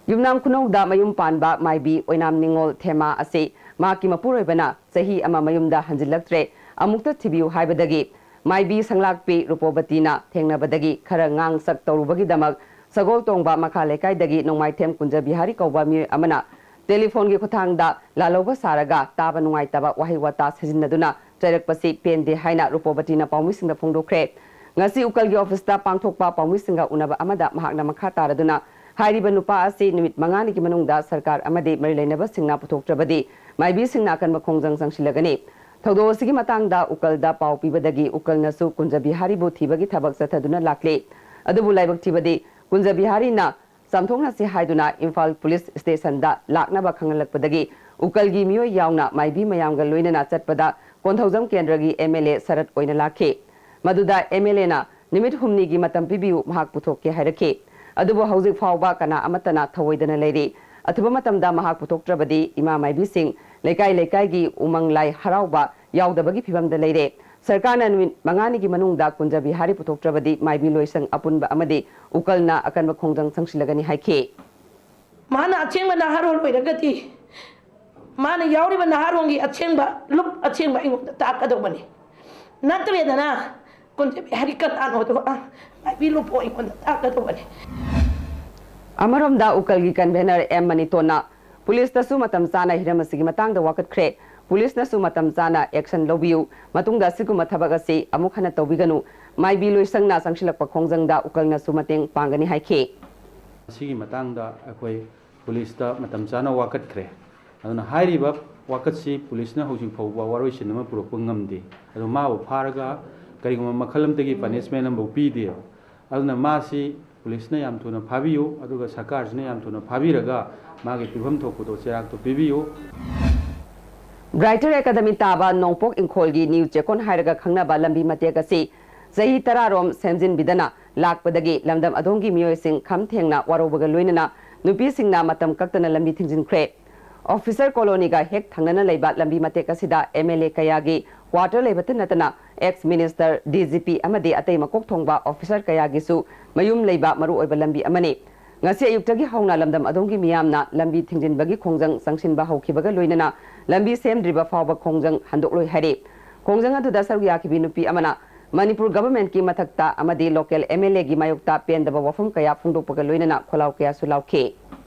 ꯌꯨꯝꯅꯥꯝ ꯈꯨꯅꯧꯗ ꯃꯌꯨꯝ ꯄꯥꯟꯕ ꯃꯥꯏꯕꯤ ꯑꯣꯏꯅꯥꯝ ꯅꯤꯉꯣꯜ ꯊꯦꯃꯥ ꯑꯁꯤ ꯃꯍꯥꯛꯀꯤ ꯃꯄꯨꯔꯣꯏꯕꯅ ꯆꯍꯤ ꯑꯃ ꯃꯌꯨꯝꯗ ꯍꯟꯖꯤꯜꯂꯛꯇ꯭ꯔꯦ, ꯑꯃꯨꯛꯇ ꯊꯤꯕꯤꯌꯨ ꯍꯥꯏꯕꯗꯒꯤ ꯃꯥꯏꯕꯤ ꯁꯪꯂꯥꯛꯄꯤ ꯔꯨꯄꯣꯕꯇꯤꯅ ꯊꯦꯡꯅꯕꯗꯒꯤ ꯈꯔ ꯉꯥꯡ ꯁꯛ ꯇꯧꯔꯨꯕꯒꯤꯗꯃꯛ ꯁꯒꯣꯜ ꯇꯣꯡꯕ ꯃꯈꯥ ꯂꯩꯀꯥꯏꯗꯒꯤ ꯅꯣꯡꯃꯥꯏꯊꯦꯝ ꯀꯨꯟꯖ ꯕꯤꯍꯥꯔꯤ ꯀꯧꯕ ꯃꯤꯑꯣꯏ ꯑꯃꯅ ꯇꯦꯂꯤꯐꯣꯟꯒꯤ ꯈꯨꯠꯊꯥꯡꯗ ꯂꯥꯜꯍꯧꯕ ꯁꯥꯔꯒ ꯇꯥꯕ ꯅꯨꯡꯉꯥꯏꯇꯕ ꯋꯥꯍꯩ ꯋꯥꯇꯥ ꯁꯤꯖꯤꯟꯅꯗꯨꯅ ꯆꯩꯔꯛꯄꯁꯤ ꯄꯦꯟꯗꯦ ꯍꯥꯏꯅ ꯔꯨꯄꯣꯕꯇꯤꯅ ꯄꯥꯎꯃꯤꯁꯤꯡꯗ ꯐꯣꯡꯗꯣꯛꯈ꯭ꯔꯦ꯫ ꯉꯁꯤ ꯎꯀꯜꯒꯤ office ꯇ ꯄꯥꯡꯊꯣꯛꯄ ꯄꯥꯎꯃꯤꯁꯤꯡꯒ ꯎꯅꯕ ꯑꯃꯗ ꯃꯍꯥꯛꯅ ꯃꯈꯥ ꯇꯥꯔꯗꯨꯅ ꯍꯥꯏꯔꯤꯕ ꯅꯨꯄꯥ ꯑꯁꯤ ꯅꯨꯃꯤꯠ ꯃꯉꯥꯅꯤꯒꯤ ꯃꯅꯨꯡꯗ ꯁꯔꯀꯥꯔ ꯑꯃꯗꯤ ꯃꯔꯤ ꯂꯩꯅꯕꯁꯤꯡꯅ ꯄꯨꯊꯣꯛꯇ꯭ꯔꯕꯗꯤ ꯃꯥꯏꯕꯤꯁꯤꯡꯅ ꯑꯀꯟꯕ ꯈꯣꯡꯖꯪ ꯆꯪꯁꯤꯜꯂꯒꯅꯤ꯫ ꯊꯧꯗꯣꯛ ꯑꯁꯤꯒꯤ ꯃꯇꯥꯡꯗ ꯎꯀꯜꯗ ꯄꯥꯎ ꯄꯤꯕꯗꯒꯤ ꯎꯀꯜꯅꯁꯨ ꯀꯨꯟꯖ ꯕꯤꯍꯥꯔꯤꯕꯨ ꯊꯤꯕꯒꯤ ꯊꯕꯛ ꯆꯠꯊꯗꯨꯅ ꯂꯥꯛꯂꯤ꯫ ꯑꯗꯨꯕꯨ ꯂꯥꯏꯕꯛ ꯊꯤꯕꯗꯤ ꯀꯨꯟꯖ ꯕꯤꯍꯥꯔꯤꯅ ꯆꯥꯝꯊꯣꯛꯅꯁꯤ ꯍꯥꯏꯗꯨꯅ ꯏꯝꯐꯥꯜ police station ꯗ ꯂꯥꯛꯅꯕ ꯈꯪꯍꯜꯂꯛꯄꯗꯒꯤ ꯎꯀꯜꯒꯤ ꯃꯤꯑꯣꯏ ꯌꯥꯎꯅ ꯃꯥꯏꯕꯤ ꯃꯌꯥꯝꯒ ꯂꯣꯏꯅꯅ ꯆꯠꯄꯗ ꯀꯣꯟꯊꯧꯖꯝ ꯀꯦꯟꯗ꯭ꯔꯒꯤ ꯑꯦꯝ ꯑꯦꯜ ꯑꯦ ꯁꯔꯠ ꯑꯣꯏꯅ ꯂꯥꯛꯈꯤ꯫ ꯃꯗꯨꯗ ꯑꯦꯝ ꯑꯦꯜ ꯑꯦꯅ ꯅꯨꯃꯤꯠ ꯍꯨꯝꯅꯤꯒꯤ ꯃꯇꯝ ꯄꯤꯕꯤꯌꯨ, ꯃꯍꯥꯛ ꯄꯨꯊꯣꯛꯀꯦ ꯍꯥꯏꯔꯛꯈꯤ꯫ ꯑꯗꯨꯕꯨ ꯍꯧꯖꯤꯛ ꯐꯥꯎꯕ ꯀꯅꯥ ꯑꯃꯠꯇꯅ ꯊꯧꯑꯣꯏꯗꯅ ꯂꯩꯔꯤ꯫ ꯑꯊꯨꯕ ꯃꯇꯝꯗ ꯃꯍꯥꯛ ꯄꯨꯊꯣꯛꯇ꯭ꯔꯕꯗꯤ ꯏꯃꯥ ꯃꯥꯏꯕꯤꯁꯤꯡ ꯂꯩꯀꯥꯏ ꯂꯩꯀꯥꯏꯒꯤ ꯎꯃꯪ ꯂꯥꯏ ꯍꯔꯥꯎꯕ ꯌꯥꯎꯗꯕꯒꯤ ꯐꯤꯕꯝꯗ ꯂꯩꯔꯦ꯫ ꯁꯔꯀꯥꯔꯅ ꯅꯨꯃꯤꯠ ꯃꯉꯥꯅꯤꯒꯤ ꯃꯅꯨꯡꯗ ꯀꯨꯟꯖ ꯕꯤꯍꯥꯔꯤ ꯄꯨꯊꯣꯛꯇ꯭ꯔꯕꯗꯤ ꯃꯥꯏꯕꯤ ꯂꯣꯏꯁꯪ ꯑꯄꯨꯟꯕ ꯑꯃꯗꯤ ꯎꯀꯜꯅ ꯑꯀꯟꯕ ꯈꯣꯡꯖꯪ ꯆꯪꯁꯤꯜꯂꯒꯅꯤ ꯍꯥꯏꯈꯤ꯫ ꯃꯥꯅ ꯑꯁꯦꯡꯕ ꯅꯍꯥꯔꯣꯜ ꯑꯣꯏꯔꯒꯗꯤ, ꯃꯥꯅ ꯌꯥꯎꯔꯤꯕ ꯅꯍꯥꯔꯣꯜꯒꯤ ꯑꯁꯦꯡꯕ ꯂꯨꯞ ꯑꯁꯦꯡꯕ ꯑꯩꯉꯣꯟꯗ ꯇꯥꯛꯀꯗꯧꯕꯅꯤ꯫ ꯅꯠꯇ꯭ꯔꯦꯗꯅ, ꯀꯨꯟꯖ ꯕꯤꯍꯥꯔꯤ ꯀꯅꯥꯅꯣꯗꯣ, ꯑ, ꯃꯥꯏꯕꯤ ꯂꯨꯞꯄꯣ ꯑꯩꯉꯣꯟꯗ ꯇꯥꯛꯀꯗꯧꯕꯅꯤ꯫ ꯑꯃꯔꯣꯝꯗ ꯎꯀꯜꯒꯤ ꯀꯟꯚꯦꯅꯔ ꯑꯦꯝ ꯃꯅꯤꯇꯣꯟꯅ ꯄꯨꯂꯤꯁꯇꯁꯨ ꯃꯇꯝ ꯆꯥꯅ ꯍꯤꯔꯝ ꯑꯁꯤꯒꯤ ꯃꯇꯥꯡꯗ ꯋꯥꯀꯠꯈ꯭ꯔꯦ꯫ ꯄꯨꯂꯤꯁꯅꯁꯨ ꯃꯇꯝ ꯆꯥꯅ ꯑꯦꯛꯁꯟ ꯂꯧꯕꯤꯌꯨ꯫ ꯃꯇꯨꯡꯗ ꯑꯁꯤꯒꯨꯝꯕ ꯊꯕꯛ ꯑꯁꯤ ꯑꯃꯨꯛ ꯍꯟꯅ ꯇꯧꯕꯤꯒꯅꯨ꯫ ꯃꯥꯏꯕꯤ ꯂꯣꯏꯁꯪꯅ ꯆꯪꯁꯤꯜꯂꯛꯄ ꯈꯣꯡꯖꯪꯗ ꯎꯀꯜꯅꯁꯨ ꯃꯇꯦꯡ ꯄꯥꯡꯒꯅꯤ ꯍꯥꯏꯈꯤ꯫ ꯃꯁꯤꯒꯤ ꯃꯇꯥꯡꯗ ꯑꯩꯈꯣꯏ ꯄꯨꯂꯤꯁꯇ ꯃꯇꯝ ꯆꯥꯅ ꯋꯥꯀꯠꯈ꯭ꯔꯦ꯫ ꯑꯗꯨꯅ ꯍꯥꯏꯔꯤꯕ ꯋꯥꯀꯠꯁꯤ ꯄꯨꯂꯤꯁꯅ ꯍꯧꯖꯤꯛ ꯐꯥꯎꯕ ꯋꯥꯔꯣꯏꯁꯤꯟ ꯑꯃ ꯄꯨꯔꯛꯄ ꯉꯝꯗꯦ꯫ ꯑꯗꯣ ꯃꯥꯕꯨ ꯐꯥꯔꯒ ꯀꯔꯤꯒꯨꯝꯕ ꯃꯈꯜ ꯑꯃꯠꯇꯒꯤ ꯄꯅꯤꯁꯃꯦꯟ ꯑꯃꯐꯥꯎ ꯄꯤꯗꯦꯕ꯫ ꯑꯗꯨꯅ ꯃꯥꯁꯤ ꯄꯨꯂꯤꯁꯅ ꯌꯥꯝ ꯊꯨꯅ ꯐꯥꯕꯤꯌꯨ, ꯑꯗꯨꯒ ꯁꯔꯀꯥꯔꯁꯤꯅ ꯌꯥꯝ ꯊꯨꯅ ꯐꯥꯕꯤꯔꯒ ꯃꯥꯒꯤ ꯄꯤꯐꯝ ꯊꯣꯛꯄꯗꯣ ꯆꯩꯔꯥꯛꯇꯣ ꯄꯤꯕꯤꯌꯨ꯫ ꯕ꯭ꯔꯥꯏꯇꯔ ꯑꯦꯀꯥꯗꯃꯤ ꯇꯥꯕ ꯅꯣꯡꯄꯣꯛ ꯏꯪꯈꯣꯜꯒꯤ ꯅ꯭ꯌꯨ ꯆꯦꯛꯀꯣꯟ ꯍꯥꯏꯔꯒ ꯈꯪꯅꯕ ꯂꯝꯕꯤ ꯃꯇꯦꯛ ꯑꯁꯤ ꯆꯍꯤ ꯇꯔꯥꯔꯣꯝ ꯁꯦꯝꯖꯤꯟꯕꯤꯗꯅ ꯂꯥꯛꯄꯗꯒꯤ ꯂꯝꯗꯝ ꯑꯗꯣꯝꯒꯤ ꯃꯤꯑꯣꯏꯁꯤꯡ ꯈꯝ ꯊꯦꯡꯅ ꯋꯥꯔꯧꯕꯒ ꯂꯣꯏꯅꯅ ꯅꯨꯄꯤꯁꯤꯡꯅ ꯃꯇꯝ ꯀꯛꯇꯅ ꯂꯝꯕꯤ ꯊꯤꯡꯖꯤꯟꯈ꯭ꯔꯦ꯫ ꯑꯣꯐꯤꯁꯔ ꯀꯣꯂꯣꯅꯤꯒ ꯍꯦꯛ ꯊꯪꯅꯅ ꯂꯩꯕ ꯂꯝꯕꯤ ꯃꯇꯦꯛ ꯑꯁꯤꯗ ꯑꯦꯝ ꯑꯦꯜ ꯑꯦ ꯀꯌꯥꯒꯤ ꯀ꯭ꯋꯥꯇꯔ ꯂꯩꯕꯇ ꯅꯠꯇꯅ X minister, D G P ꯑꯃꯗꯤ ꯑꯇꯩ ꯃꯀꯣꯛ ꯊꯣꯡꯕ ꯑꯣꯐꯤꯁꯔ ꯀꯌꯥꯒꯤꯁꯨ ꯃꯌꯨꯝ ꯂꯩꯕ ꯃꯔꯨꯑꯣꯏꯕ ꯂꯝꯕꯤ ꯑꯃꯅꯤ꯫ ꯉꯁꯤ ꯑꯌꯨꯛꯇꯒꯤ ꯍꯧꯅ ꯂꯝꯗꯝ ꯑꯗꯣꯝꯒꯤ ꯃꯤꯌꯥꯝꯅ ꯂꯝꯕꯤ ꯊꯤꯡꯖꯤꯟꯕꯒꯤ ꯈꯣꯡꯖꯪ ꯆꯪꯁꯤꯟꯕ ꯍꯧꯈꯤꯕꯒ ꯂꯣꯏꯅꯅ ꯂꯝꯕꯤ ꯁꯦꯝꯗ꯭ꯔꯤꯕ ꯐꯥꯎꯕ ꯈꯣꯡꯖꯪ ꯍꯟꯗꯣꯛꯂꯣꯏ ꯍꯥꯏꯔꯤ꯫ ꯈꯣꯡꯖꯪ ꯑꯗꯨꯗ ꯁꯔꯨꯛ ꯌꯥꯈꯤꯕꯤ ꯅꯨꯄꯤ ꯑꯃꯅ ꯃꯅꯤꯄꯨꯔ ꯒꯚꯔꯟꯃꯦꯟꯠꯀꯤ ꯃꯊꯛꯇ ꯑꯃꯗꯤ ꯂꯣꯀꯦꯜ ꯑꯦꯝ ꯑꯦꯜ ꯑꯦꯒꯤ ꯃꯥꯌꯣꯛꯇ ꯄꯦꯟꯗꯕ ꯋꯥꯐꯝ ꯀꯌꯥ ꯐꯣꯡꯗꯣꯛꯄꯒ ꯂꯣꯏꯅꯅ ꯈꯣꯜꯂꯥꯎ ꯀꯌꯥꯁꯨ ꯂꯥꯎꯈꯤ꯫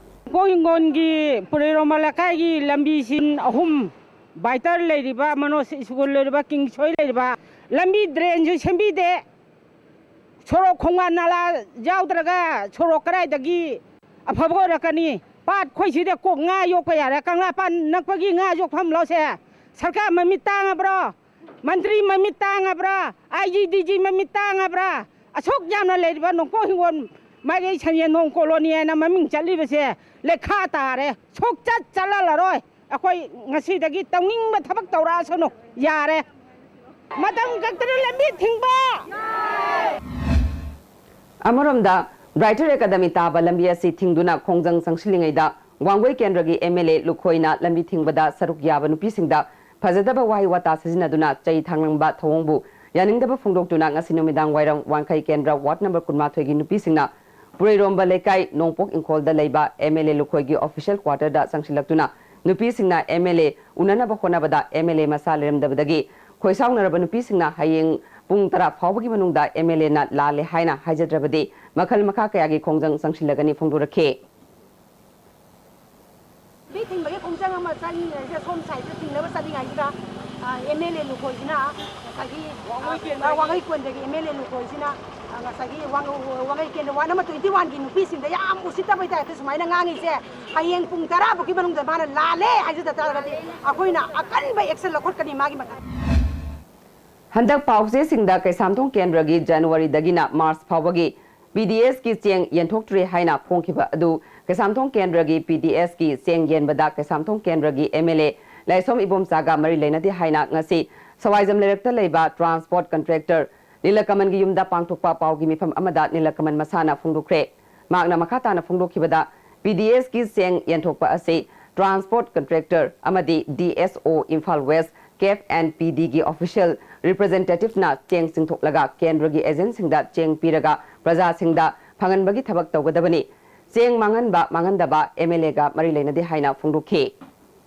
ꯀꯣ ꯍꯤꯡꯒꯣꯜꯒꯤ ꯄꯨꯔꯩꯔꯣꯝꯕ ꯂꯩꯀꯥꯏꯒꯤ ꯂꯝꯕꯤꯁꯤꯡ ꯑꯍꯨꯝ, ꯕꯥꯏꯇꯔ ꯂꯩꯔꯤꯕ, ꯃꯅꯣꯖ ꯁ꯭ꯀꯨꯜ ꯂꯩꯔꯤꯕ, ꯀꯤꯡꯁꯣꯏ ꯂꯩꯔꯤꯕ, ꯂꯝꯕꯤ ꯗ꯭ꯔꯦꯟꯁꯨ ꯁꯦꯝꯕꯤꯗꯦ꯫ ꯁꯣꯔꯣꯛ ꯈꯣꯡꯕꯥꯟ ꯅꯥꯂꯥ ꯌꯥꯎꯗ꯭ꯔꯒ ꯁꯣꯔꯣꯛ ꯀꯗꯥꯏꯗꯒꯤ ꯑꯐꯕ ꯑꯣꯏꯔꯛꯀꯅꯤ? ꯄꯥꯠ ꯑꯩꯈꯣꯏ ꯁꯤꯗ ꯀꯣꯛ ꯉꯥ ꯌꯣꯛꯄ ꯌꯥꯔꯦ, ꯀꯪꯂꯥ ꯄꯥꯠ ꯅꯛꯄꯒꯤ ꯉꯥ ꯌꯣꯛꯐꯝ ꯂꯧꯁꯦ꯫ ꯁꯔꯀꯥꯔ ꯃꯃꯤꯠ ꯇꯥꯡꯉꯕ꯭ꯔꯣ? ꯃꯟꯇ꯭ꯔꯤ ꯃꯃꯤꯠ ꯇꯥꯡꯉꯕ꯭ꯔꯥ? ꯑꯥꯏ ꯖꯤ, ꯗꯤ ꯖꯤ ꯃꯃꯤꯠ ꯇꯥꯡꯉꯕ꯭ꯔꯥ? ꯑꯁꯨꯛ ꯌꯥꯝꯅ ꯂꯩꯔꯤꯕ ꯅꯣꯡꯄꯣꯛ ꯍꯤꯡꯒꯣꯜ ꯃꯥꯏꯀꯩ ꯁꯟꯖꯦꯟꯊꯣꯡ ꯀꯣꯂꯣꯅꯤ ꯍꯥꯏꯅ ꯃꯃꯤꯡ ꯆꯠꯂꯤꯕꯁꯦ ꯂꯩꯈꯥ ꯇꯥꯔꯦ꯫ ꯁꯨꯛꯆꯠ ꯆꯠꯍꯜꯂꯔꯣꯏ꯫ ꯑꯩꯈꯣꯏ ꯉꯁꯤꯗꯒꯤ ꯇꯧꯅꯤꯡꯕ ꯊꯕꯛ ꯇꯧꯔꯛꯑꯁꯅꯨ, ꯌꯥꯔꯦ꯫ ꯃꯇꯝ ꯀꯛꯇꯅ ꯂꯝꯕꯤ ꯊꯤꯡꯕ꯫ ꯑꯃꯔꯣꯝꯗ, ꯕ꯭ꯔꯥꯏꯇꯔ ꯑꯦꯀꯥꯗꯃꯤ ꯇꯥꯕ ꯂꯝꯕꯤ ꯑꯁꯤ ꯊꯤꯡꯗꯨꯅ ꯈꯣꯡꯖꯪ ꯆꯪꯁꯤꯜꯂꯤꯉꯩꯗ, ꯋꯥꯡꯒꯣꯏ ꯀꯦꯟꯗ꯭ꯔꯒꯤ ꯑꯦꯝ ꯑꯦꯜ ꯑꯦ ꯂꯨꯈꯣꯏꯅ ꯂꯝꯕꯤ ꯊꯤꯡꯕꯗ ꯁꯔꯨꯛ ꯌꯥꯕ ꯅꯨꯄꯤꯁꯤꯡꯗ ꯐꯖꯗꯕ ꯋꯥꯍꯩ ꯋꯥꯇꯥ ꯁꯤꯖꯤꯟꯅꯗꯨꯅ ꯆꯩ ꯊꯥꯡꯂꯝꯕ ꯊꯧꯑꯣꯡꯕꯨ ꯌꯥꯅꯤꯡꯗꯕ ꯐꯣꯡꯗꯣꯛꯇꯨꯅ ꯉꯁꯤ ꯅꯨꯃꯤꯗꯥꯡ ꯋꯥꯏꯔꯝ ꯋꯥꯡꯈꯩ ꯀꯦꯟꯗ꯭ꯔ ꯋꯥꯔꯗ ꯅꯝꯕꯔ ꯀꯨꯟꯃꯥꯊꯣꯏꯒꯤ ꯅꯨꯄꯤꯁꯤꯡꯅ ꯄꯨꯔꯩꯔꯣꯝꯕ ꯂꯩꯀꯥꯏ ꯅꯣꯡꯄꯣꯛ ꯏꯪꯈꯣꯜꯗ ꯂꯩꯕ ꯑꯦꯝ ꯑꯦꯜ ꯑꯦ ꯂꯨꯈꯣꯏꯒꯤ ꯑꯣꯐꯤꯁꯤꯌꯦꯜ ꯀ꯭ꯋꯥꯇꯔꯗ ꯆꯪꯁꯤꯜꯂꯛꯇꯨꯅ ꯅꯨꯄꯤꯁꯤꯡꯅ ꯑꯦꯝ ꯑꯦꯜ ꯑꯦ ꯎꯅꯅꯕ ꯍꯣꯠꯅꯕꯗ ꯑꯦꯝ ꯑꯦꯜ ꯑꯦ ꯃꯁꯥ ꯂꯩꯔꯝꯗꯕꯗꯒꯤ ꯈꯣꯏꯁꯥꯎꯅꯔꯕ ꯅꯨꯄꯤꯁꯤꯡꯅ ꯍꯌꯦꯡ ꯄꯨꯡ ꯇꯔꯥ ꯐꯥꯎꯕꯒꯤ ꯃꯅꯨꯡꯗ ꯑꯦꯝ ꯑꯦꯜ ꯑꯦꯅ ꯂꯥꯜꯂꯦ ꯍꯥꯏꯅ ꯍꯥꯏꯖꯗ꯭ꯔꯕꯗꯤ ꯃꯈꯜ ꯃꯈꯥ ꯀꯌꯥꯒꯤ ꯈꯣꯡꯖꯪ ꯆꯪꯁꯤꯜꯂꯒꯅꯤ ꯐꯣꯡꯗꯣꯔꯛꯈꯤ꯫ ꯃꯤ ꯊꯤꯡꯕꯒꯤ ꯈꯣꯡꯖꯪ ꯑꯃ ꯆꯪꯉꯤꯉꯩꯁꯤꯗ, ꯁꯣꯝ ꯁꯥꯏꯗꯇ ꯊꯤꯡꯅꯕ ꯆꯠꯂꯤꯉꯩꯁꯤꯗ, ꯑ, ꯑꯦꯝ ꯑꯦꯜ ꯑꯦ ꯂꯨꯈꯣꯏꯁꯤꯅ ꯉꯁꯥꯏꯒꯤ, ꯑ, ꯋꯥꯡꯒꯣꯏ ꯀꯣꯟꯗꯒꯤ ꯑꯦꯝ ꯑꯦꯜ ꯑꯦ ꯂꯨꯈꯣꯏꯁꯤꯅ, ꯑ, ꯉꯁꯥꯏꯒꯤ ꯋꯥꯡ-, ꯋꯥꯡꯒꯩ ꯀꯦꯟꯗ꯭ꯔ ꯋꯥꯔꯗ ꯅꯝꯕꯔ ꯇ꯭ꯋꯦꯟꯇꯤ ꯋꯥꯟꯒꯤ ꯅꯨꯄꯤꯁꯤꯡꯗ ꯌꯥꯝ ꯎꯁꯤꯠꯇꯕꯩ ꯇꯥꯏꯞꯇ ꯁꯨꯃꯥꯏꯅ ꯉꯥꯡꯉꯤꯁꯦ, ꯍꯌꯦꯡ ꯄꯨꯡ ꯇꯔꯥ ꯐꯥꯎꯒꯤ ꯃꯅꯨꯡꯗ ꯃꯥꯅ ꯂꯥꯜꯂꯦ ꯍꯥꯏꯖꯗ ꯇꯥꯔꯒꯗꯤ ꯑꯩꯈꯣꯏꯅ ꯑꯀꯟꯕ ꯑꯦꯛꯁꯟ ꯂꯧꯈꯠꯀꯅꯤ ꯃꯥꯒꯤ ꯃꯊꯛꯇ꯫ ꯍꯟꯗꯛ ꯄꯥꯎꯆꯦꯁꯤꯡꯗ ꯀꯩꯁꯥꯝꯊꯣꯡ ꯀꯦꯟꯗ꯭ꯔꯒꯤ ꯖꯅꯋꯥꯔꯤꯗꯒꯤꯅ ꯃꯥꯔꯆ ꯐꯥꯎꯕꯒꯤ ꯄꯤ ꯗꯤ ꯑꯦꯁꯀꯤ ꯆꯦꯡ ꯌꯦꯟꯊꯣꯛꯇ꯭ꯔꯦ ꯍꯥꯏꯅ ꯐꯣꯡꯈꯤꯕ ꯑꯗꯨ ꯀꯩꯁꯥꯝꯊꯣꯡ ꯀꯦꯟꯗ꯭ꯔꯒꯤ ꯄꯤ ꯗꯤ ꯑꯦꯁꯀꯤ ꯆꯦꯡ ꯌꯦꯟꯕꯗ ꯀꯩꯁꯥꯝꯊꯣꯡ ꯀꯦꯟꯗ꯭ꯔꯒꯤ ꯑꯦꯝ ꯑꯦꯜ ꯑꯦ ꯂꯥꯏꯁꯣꯝ ꯏꯕꯣꯝꯆꯥꯒ ꯃꯔꯤ ꯂꯩꯅꯗꯦ ꯍꯥꯏꯅ ꯉꯁꯤ ꯁꯋꯥꯏꯖꯝ ꯂꯩꯔꯛꯇ ꯂꯩꯕ ꯇ꯭ꯔꯥꯟꯁꯄꯣꯔꯠ ꯀꯟꯇ꯭ꯔꯦꯛꯇꯔ ꯅꯤꯂꯀꯃꯟꯒꯤ ꯌꯨꯝꯗ ꯄꯥꯡꯊꯣꯛꯄ ꯄꯥꯎꯒꯤ ꯃꯤꯐꯝ ꯑꯃꯗ ꯅꯤꯂꯀꯃꯟ ꯃꯁꯥꯅ ꯐꯣꯡꯗꯣꯛꯈ꯭ꯔꯦ꯫ ꯃꯍꯥꯛꯅ ꯃꯈꯥ ꯇꯥꯅ ꯐꯣꯡꯗꯣꯛꯈꯤꯕꯗ, ꯄꯤ ꯗꯤ ꯑꯦꯁꯀꯤ ꯆꯦꯡ ꯌꯦꯟꯊꯣꯛꯄ ꯑꯁꯤ ꯇ꯭ꯔꯥꯟꯁꯄꯣꯔꯠ ꯀꯟꯇ꯭ꯔꯦꯛꯇꯔ ꯑꯃꯗꯤ ꯗꯤ ꯑꯦꯁ ꯑꯣ ꯏꯝꯐꯥꯜ ꯋꯦꯁ, ꯀꯦꯞ ꯑꯦꯟ ꯄꯤ ꯗꯤꯒꯤ ꯑꯣꯐꯤꯁꯤꯌꯦꯜ ꯔꯤꯄ꯭ꯔꯖꯦꯟꯇꯦꯇꯤꯚꯅ ꯆꯦꯡ ꯆꯤꯡꯊꯣꯛꯂꯒ ꯀꯦꯟꯗ꯭ꯔꯒꯤ ꯑꯦꯖꯦꯟꯁꯤꯡꯗ ꯆꯦꯡ ꯄꯤꯔꯒ ꯄ꯭ꯔꯖꯥꯁꯤꯡꯗ ꯐꯪꯍꯟꯕꯒꯤ ꯊꯕꯛ ꯇꯧꯒꯗꯕꯅꯤ꯫ ꯆꯦꯡ ꯃꯥꯡꯍꯟꯕ, ꯃꯥꯡꯍꯟꯗꯕ ꯑꯦꯝ ꯑꯦꯜ ꯑꯦꯒ ꯃꯔꯤ ꯂꯩꯅꯗꯦ ꯍꯥꯏꯅ ꯐꯣꯡꯗꯣꯛꯈꯤ꯫